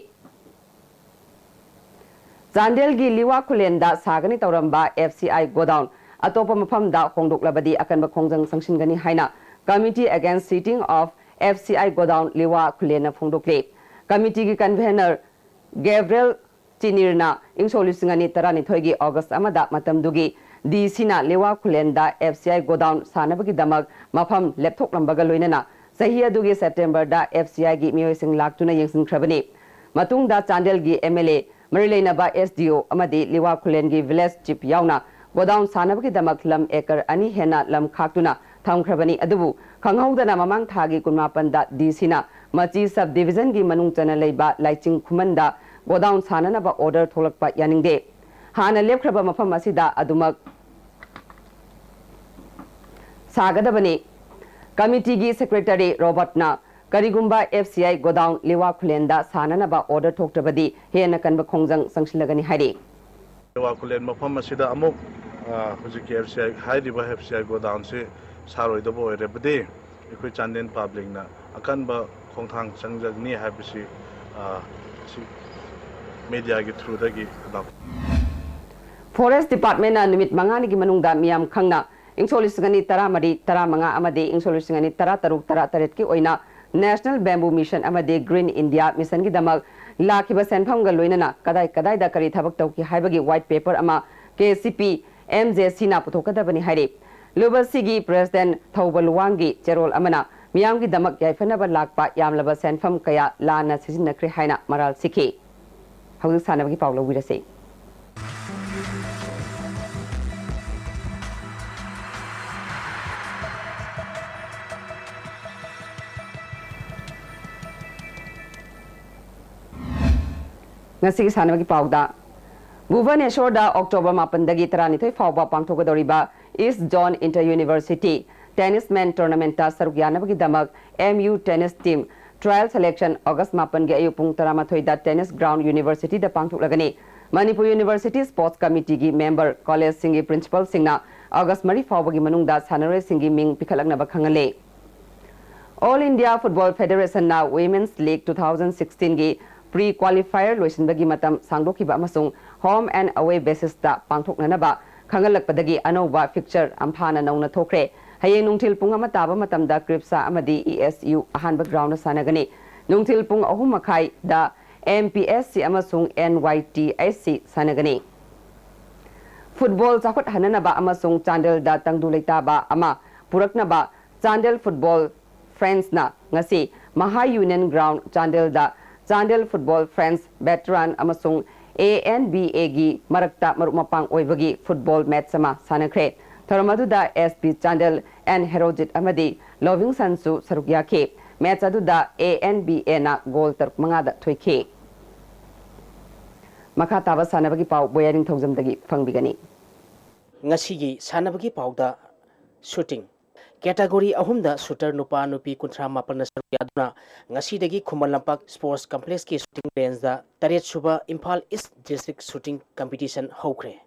ꯆꯥꯟꯗꯦꯜꯒꯤ ꯂꯤꯋꯥ ꯈꯨꯂꯦꯟꯗ ꯁꯥꯒꯅꯤ ꯇꯧꯔꯝꯕ ꯑꯦꯐ ꯁꯤ ꯑꯥꯏ ꯒꯣꯗꯥꯎꯟ ꯑꯇꯣꯞꯄ ꯃꯐꯝꯗ ꯍꯣꯡꯗꯣꯛꯂꯕꯗꯤ ꯑꯀꯟꯕ ꯈꯣꯡꯖꯪ ꯆꯪꯁꯤꯟꯒꯅꯤ ꯍꯥꯏꯅ Committee Against Seizing of F C I Godown ꯂꯤꯋꯥ ꯈꯨꯂꯦꯟꯅ ꯐꯣꯡꯗꯣꯛꯂꯤ꯫ ꯀꯃꯤꯇꯤꯒꯤ ꯀꯟꯚꯦꯅꯔ ꯒꯦꯕ꯭ꯔꯦꯜ ꯆꯤꯅꯤꯔꯅ ꯏꯪ ꯁꯣꯛ ꯂꯤꯁꯤꯡ ꯑꯅꯤ ꯇꯔꯥꯅꯤꯊꯣꯏꯒꯤ ꯑꯣꯒꯁ ꯑꯃꯗ ꯃꯇꯝꯗꯨꯒꯤ ꯗꯤ ꯁꯤꯅ ꯂꯤꯋꯥ ꯈꯨꯂꯦꯟꯗ ꯑꯦꯐ ꯁꯤ ꯑꯥꯏ ꯒꯣꯗꯥꯎꯟ ꯁꯥꯅꯕꯒꯤꯗꯃꯛ ꯃꯐꯝ ꯂꯦꯞꯊꯣꯛꯂꯝꯕꯒ ꯂꯣꯏꯅꯅ ꯆꯍꯤ ꯑꯗꯨꯒꯤ ꯁꯦꯞꯇꯦꯝꯕꯔꯗ ꯑꯦꯐ ꯁꯤ ꯑꯥꯏꯒꯤ ꯃꯤꯑꯣꯏꯁꯤꯡ ꯂꯥꯛꯇꯨꯅ ꯌꯦꯡꯁꯤꯟꯈ꯭ꯔꯕꯅꯤ꯫ ꯃꯇꯨꯡꯗ ꯆꯥꯟꯗꯦꯜꯒꯤ ꯑꯦꯝ ꯑꯦꯜ ꯑꯦ, ꯃꯔꯤ ꯂꯩꯅꯕ ꯑꯦꯁ ꯗꯤ ꯑꯣ ꯑꯃꯗꯤ ꯂꯤꯋꯥ ꯈꯨꯂꯦꯟꯒꯤ ꯚꯤꯂꯦꯖ ꯆꯤꯐ ꯌꯥꯎꯅ ꯒꯣꯗꯥꯎꯟ ꯁꯥꯅꯕꯒꯤꯗꯃꯛ ꯂꯝ ꯑꯦꯀꯔ ꯑꯅꯤ ꯍꯦꯟꯅ ꯂꯝ ꯈꯥꯛꯇꯨꯅ ꯊꯝꯈ꯭ꯔꯕꯅꯤ꯫ ꯑꯗꯨꯕꯨ ꯈꯪꯍꯧꯗꯅ ꯃꯃꯥꯡ ꯊꯥꯒꯤ ꯀꯨꯟꯃꯥꯄꯟꯗ ꯗꯤ ꯁꯤꯅ ꯃꯆꯤ ꯁꯕ ꯗꯤꯚꯤꯖꯟꯒꯤ ꯃꯅꯨꯡ ꯆꯟꯅ ꯂꯩꯕ ꯂꯥꯏꯆꯤꯡ ꯈꯨꯃꯟꯗ ꯒꯣꯗꯥꯎꯟ ꯁꯥꯅꯅꯕ ꯑꯣꯔꯗꯔ ꯊꯣꯛꯂꯛꯄ ꯌꯥꯅꯤꯡꯗꯦ꯫ ꯍꯥꯟꯅ ꯂꯦꯞꯈ꯭ꯔꯕ ꯃꯐꯝ ꯑꯁꯤꯗ ꯑꯗꯨꯃꯛ ꯁꯥꯒꯗꯕꯅꯤ꯫ ꯀꯃꯤꯇꯤꯒꯤ ꯁꯦꯀ꯭ꯔꯦꯇꯔꯤ ꯔꯣꯕꯔꯠꯅ ꯀꯔꯤꯒꯨꯝꯕ F C I godown ꯂꯤꯋꯥ ꯈꯨꯂꯦꯟꯗ ꯁꯥꯅꯅꯕ order ꯊꯣꯛꯇ꯭ꯔꯕꯗꯤ ꯍꯦꯟꯅ ꯀꯟꯕ ꯈꯣꯡꯖꯪ ꯆꯪꯁꯤꯜꯂꯒꯅꯤ ꯍꯥꯏꯔꯤ꯫ ꯂꯤꯋꯥ ꯈꯨꯂꯦꯟ ꯃꯐꯝ ꯑꯁꯤꯗ ꯑꯃꯨꯛ, ꯑ, ꯍꯧꯖꯤꯛꯀꯤ ꯑꯦꯐ ꯁꯤ ꯑꯥꯏ ꯍꯥꯏꯔꯤꯕ ꯑꯦꯐ ꯁꯤ ꯑꯥꯏ ꯒꯣꯗꯥꯎꯟꯁꯤ ꯁꯥꯔꯣꯏꯗꯕ ꯑꯣꯏꯔꯕꯗꯤ ꯑꯩꯈꯣꯏ ꯆꯥꯟꯗꯦꯜ ꯄꯕ꯭ꯂꯤꯛꯅ ꯑꯀꯟꯕ ꯈꯣꯡꯊꯥꯡ ꯆꯪꯖꯒꯅꯤ ꯍꯥꯏꯕꯁꯤ, ꯑ, ꯁꯤ ꯃꯦꯗꯤꯌꯥꯒꯤ ꯊ꯭ꯔꯨꯗꯒꯤ ꯂꯥꯎ- ꯐꯣꯔꯦꯁ ꯗꯤꯄꯥꯔꯠꯃꯦꯟꯅ ꯅꯨꯃꯤꯠ ꯃꯉꯥꯅꯤꯒꯤ ꯃꯅꯨꯡꯗ ꯃꯤꯌꯥꯝ ꯈꯪꯅ ꯏꯪ ꯁꯣꯛ ꯂꯤꯁꯤꯡ ꯑꯅꯤ ꯇꯔꯥꯃꯔꯤ ꯇꯔꯥꯃꯉꯥ ꯑꯃꯗꯤ ꯏꯪ ꯁꯣꯛ ꯂꯤꯁꯤꯡ ꯑꯅꯤ ꯇꯔꯥꯇꯔꯨꯛ ꯇꯔꯥꯇꯔꯦꯠꯀꯤ ꯑꯣꯏꯅ National Bamboo Mission ꯑꯃꯗꯤ Green India Missionꯒꯤꯗꯃꯛ ꯂꯥꯛꯈꯤꯕ ꯁꯦꯟꯐꯝꯒ ꯂꯣꯏꯅꯅ ꯀꯗꯥꯏ ꯀꯗꯥꯏꯗ ꯀꯔꯤ ꯊꯕꯛ ꯇꯧꯈꯤ ꯍꯥꯏꯕꯒꯤ ꯋꯥꯏꯠ ꯄꯦꯄꯔ ꯑꯃ K C P M J ꯁꯤꯅ ꯄꯨꯊꯣꯛꯀꯗꯕꯅꯤ ꯍꯥꯏꯔꯤ꯫ ꯂꯨꯕꯁꯤꯒꯤ ꯄ꯭ꯔꯦꯁꯤꯗꯦꯟ ꯊꯧꯕ ꯂꯨꯋꯥꯡꯒꯤ ꯆꯦꯔꯣꯜ ꯑꯃꯅ ꯃꯤꯌꯥꯝꯒꯤꯗꯃꯛ ꯌꯥꯏꯐꯅꯕ ꯂꯥꯛꯄ ꯌꯥꯝꯂꯕ ꯁꯦꯟꯐꯝ ꯀꯌꯥ ꯂꯥꯟꯅ ꯁꯤꯖꯤꯟꯅꯈ꯭ꯔꯦ ꯍꯥꯏꯅ ꯃꯔꯥꯜ ꯁꯤꯈꯤ꯫ ꯍꯧꯖꯤꯛ ꯁꯥꯟꯅꯕꯒꯤ ꯄꯥꯎ ꯂꯧꯕꯤꯔꯁꯤ꯫ ꯉꯁꯤꯒꯤ ꯁꯥꯟꯅꯕꯒꯤ ꯄꯥꯎꯗ, ꯚꯨꯕꯅꯦꯁꯣꯔꯗ ꯑꯣꯛꯇꯣꯕꯔ ꯃꯥꯄꯟꯗꯒꯤ ꯇꯔꯥꯅꯤꯊꯣꯏ ꯐꯥꯎꯕ ꯄꯥꯡꯊꯣꯛꯀꯗꯧꯔꯤꯕ East Zone Inter University Tennis Men Tournamentꯇ ꯁꯔꯨꯛ ꯌꯥꯅꯕꯒꯤꯗꯃꯛ M U Tennis Team Trial Selection August ꯃꯥꯄꯟꯒꯤ ꯑꯌꯨꯛ ꯄꯨꯡ ꯇꯔꯥꯃꯥꯊꯣꯏꯗ Tennis Ground Universityꯗ ꯄꯥꯡꯊꯣꯛꯂꯒꯅꯤ꯫ Manipur University Sports Committeeꯒꯤ member collegeꯁꯤꯡꯒꯤ principalꯁꯤꯡꯅ August ꯃꯔꯤ ꯐꯥꯎꯕꯒꯤ ꯃꯅꯨꯡꯗ ꯁꯥꯟꯅꯔꯣꯏꯁꯤꯡꯒꯤ ꯃꯤꯡ ꯄꯤꯈꯠꯂꯛꯅꯕ ꯈꯪꯍꯜꯂꯤ꯫ All India Football Federationꯅ Women's League two thousand sixteenꯒꯤ pre qualifier ꯂꯣꯏꯁꯤꯟꯕꯒꯤ ꯃꯇꯝ ꯁꯥꯡꯗꯣꯛꯈꯤꯕ ꯑꯃꯁꯨꯡ home and away basisꯇ ꯄꯥꯡꯊꯣꯛꯅꯅꯕ ꯈꯪꯍꯜꯂꯛꯄꯗꯒꯤ ꯑꯅꯧꯕ fixture ꯑꯝꯐꯥꯅ ꯅꯧꯅ ꯊꯣꯛꯈ꯭ꯔꯦ꯫ ꯍꯌꯦꯡ ꯅꯨꯡꯊꯤꯜ ꯄꯨꯡ ꯑꯃ ꯇꯥꯕ ꯃꯇꯝꯗ ꯀ꯭ꯔꯤꯞꯁꯥ ꯑꯃꯗꯤ E S U ꯑꯍꯥꯟꯕ groundꯗ ꯁꯥꯟꯅꯒꯅꯤ꯫ ꯅꯨꯡꯊꯤꯜ ꯄꯨꯡ ꯑꯍꯨꯝ ꯃꯈꯥꯏꯗ M P S C ꯑꯃꯁꯨꯡ N Y T H C ꯁꯥꯟꯅꯒꯅꯤ꯫ ꯐꯨꯠꯕꯣꯜ ꯆꯥꯎꯈꯠꯍꯟꯅꯅꯕ ꯑꯃꯁꯨꯡ ꯆꯥꯟꯗꯦꯜꯗ ꯇꯪꯗꯨ ꯂꯩꯇꯥꯕ ꯑꯃ ꯄꯨꯔꯛꯅꯕ ꯆꯥꯟꯗꯦꯜ ꯐꯨꯠꯕꯣꯜ ꯐ꯭ꯔꯦꯟꯁꯅ ꯉꯁꯤ ꯃꯍꯥ ꯌꯨꯅꯤꯌꯟ ꯒ꯭ꯔꯥꯎꯟ ꯆꯥꯟꯗꯦꯜꯗ ꯆꯥꯟꯗꯦꯜ ꯐꯨꯠꯕꯣꯜ ꯐ꯭ꯔꯦꯟꯁ ꯚꯦꯇꯔꯥꯟ ꯑꯃꯁꯨꯡ A N B Aꯒꯤ ꯃꯔꯛꯇ ꯃꯔꯨꯞ ꯃꯄꯥꯡ ꯑꯣꯏꯕꯒꯤ ꯐꯨꯠꯕꯣꯜ ꯃꯦꯠꯆ ꯑꯃ ꯁꯥꯟꯅꯈ꯭ꯔꯦ꯫ ꯊꯧꯔꯝ ꯑꯗꯨꯗ S B Chandel, N Herojic ꯑꯃꯗꯤ ꯂꯣꯚꯤꯡꯁꯟꯁꯨ ꯁꯔꯨꯛ ꯌꯥꯈꯤ꯫ ꯃꯦꯠꯆ ꯑꯗꯨꯗ A N B Aꯅ ꯒꯣꯜ ꯇꯔꯨꯛ ꯃꯉꯥꯗ ꯊꯣꯏꯈꯤ꯫ ꯃꯈꯥ ꯇꯥꯕ ꯁꯥꯟꯅꯕꯒꯤ ꯄꯥꯎ ꯕꯣꯌꯥ ꯅꯤꯡꯊꯧꯖꯝꯗꯒꯤ ꯐꯪꯕꯤꯒꯅꯤ꯫ ꯉꯁꯤꯒꯤ ꯁꯥꯟꯅꯕꯒꯤ ꯄꯥꯎꯗ shooting꯫ Category ꯑꯍꯨꯝꯗ shooter ꯅꯨꯄꯥ ꯅꯨꯄꯤ ꯀꯨꯟꯊ꯭ꯔꯥ ꯃꯥꯄꯟꯅ ꯁꯔꯨꯛ ꯌꯥꯗꯨꯅ ꯉꯁꯤꯗꯒꯤ ꯈꯨꯃꯟ ꯂꯝꯄꯥꯛ Sports Complexꯀꯤ shooting rangeꯗ ꯇꯔꯦꯠ ꯁꯨꯕ Imphal East District Shooting Competition ꯍꯧꯈ꯭ꯔꯦ꯫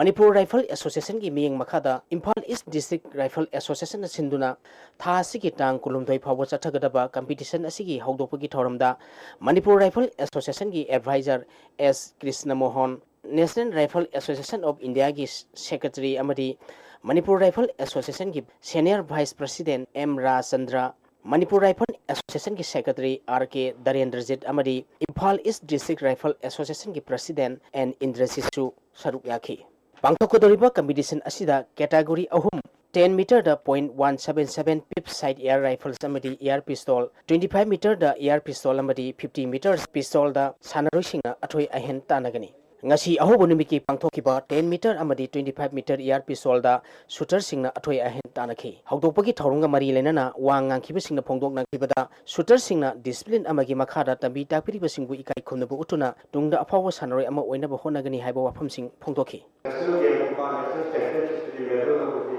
ꯃꯅꯤꯄꯨꯔ ꯔꯥꯏꯐꯜ ꯑꯦꯁꯣꯁꯤꯌꯦꯁꯟꯒꯤ ꯃꯤꯠꯌꯦꯡ ꯃꯈꯥꯗ ꯏꯝꯐꯥꯜ ꯏꯁ ꯗꯤꯁꯇ꯭ꯔꯤꯛ ꯔꯥꯏꯐꯜ ꯑꯦꯁꯣꯁꯤꯌꯦꯁꯟꯅ ꯁꯤꯟꯗꯨꯅ ꯊꯥ ꯑꯁꯤꯒꯤ ꯇꯥꯡ ꯀꯨꯟꯍꯨꯝꯗꯣꯏ ꯐꯥꯎꯕ ꯆꯠꯊꯒꯗꯕ competition ꯑꯁꯤꯒꯤ ꯍꯧꯗꯣꯛꯄꯒꯤ ꯊꯧꯔꯝꯗ ꯃꯅꯤꯄꯨꯔ ꯔꯥꯏꯐꯜ ꯑꯦꯁꯣꯁꯤꯌꯦꯁꯟꯒꯤ advisor S Krishna Mohan, National Rifle Association of Indiaꯒꯤ secretary ꯑꯃꯗꯤ ꯃꯅꯤꯄꯨꯔ ꯔꯥꯏꯐꯜ ꯑꯦꯁꯣꯁꯤꯌꯦꯁꯟꯒꯤ senior vice president M Rajchandra, Manipur rifle ꯑꯦꯁꯣꯁꯤꯌꯦꯁꯟꯒꯤ secretary R K ꯙꯔꯦꯟꯗ꯭ꯔꯖꯤꯠ ꯑꯃꯗꯤ ꯏꯝꯐꯥꯜ ꯏꯁ ꯗꯤꯁꯇ꯭ꯔꯤꯛ ꯔꯥꯏꯐꯜ ꯑꯦꯁꯣꯁꯤꯌꯦꯁꯟꯒꯤ president N ꯏꯟꯗ꯭ꯔꯖꯤꯠꯁꯨ ꯁꯔꯨꯛ ꯌꯥꯈꯤ꯫ ꯄꯥꯡꯊꯣꯛꯀꯗꯧꯔꯤꯕ competition ꯑꯁꯤꯗ category ꯑꯍꯨꯝ, ten meterꯗ point one seven seven pip sight air rifles ꯑꯃꯗꯤ air pistol, twenty five meterꯗ air pistol ꯑꯃꯗꯤ fifty meters pistolꯗ ꯁꯥꯟꯅꯔꯣꯏꯁꯤꯡꯅ ꯑꯊꯣꯏ ꯑꯍꯦꯟ ꯇꯥꯟꯅꯒꯅꯤ꯫ ꯉꯁꯤ ꯑꯍꯧꯕ ꯅꯨꯃꯤꯠꯀꯤ ꯄꯥꯡꯊꯣꯛꯈꯤꯕ ten meter ꯑꯃꯗꯤ twenty five meter air pistolꯗ shooterꯁꯤꯡꯅ ꯑꯊꯣꯏ ꯑꯍꯦꯟ ꯇꯥꯟꯅꯈꯤ꯫ ꯍꯧꯗꯣꯛꯄꯒꯤ ꯊꯧꯔꯝꯒ ꯃꯔꯤ ꯂꯩꯅꯅ ꯋꯥ ꯉꯥꯡꯈꯤꯕꯁꯤꯡꯅ ꯐꯣꯡꯗꯣꯛꯅꯈꯤꯕꯗ, shooterꯁꯤꯡꯅ discipline ꯑꯃꯒꯤ ꯃꯈꯥꯗ ꯇꯝꯕꯤ ꯇꯥꯛꯄꯤꯔꯤꯕꯁꯤꯡꯕꯨ ꯏꯀꯥꯏ ꯈꯨꯝꯅꯕ ꯎꯠꯇꯨꯅ ꯇꯨꯡꯗ ꯑꯐꯥꯎꯕ ꯁꯥꯟꯅꯔꯣꯏ ꯑꯃ ꯑꯣꯏꯅꯕ ꯍꯣꯠꯅꯒꯅꯤ ꯍꯥꯏꯕ ꯋꯥꯐꯝꯁꯤꯡ ꯐꯣꯡꯗꯣꯛꯈꯤ꯫ National Game ꯃꯄꯥꯟ National Championshipꯀꯤ medal ꯂꯧꯕ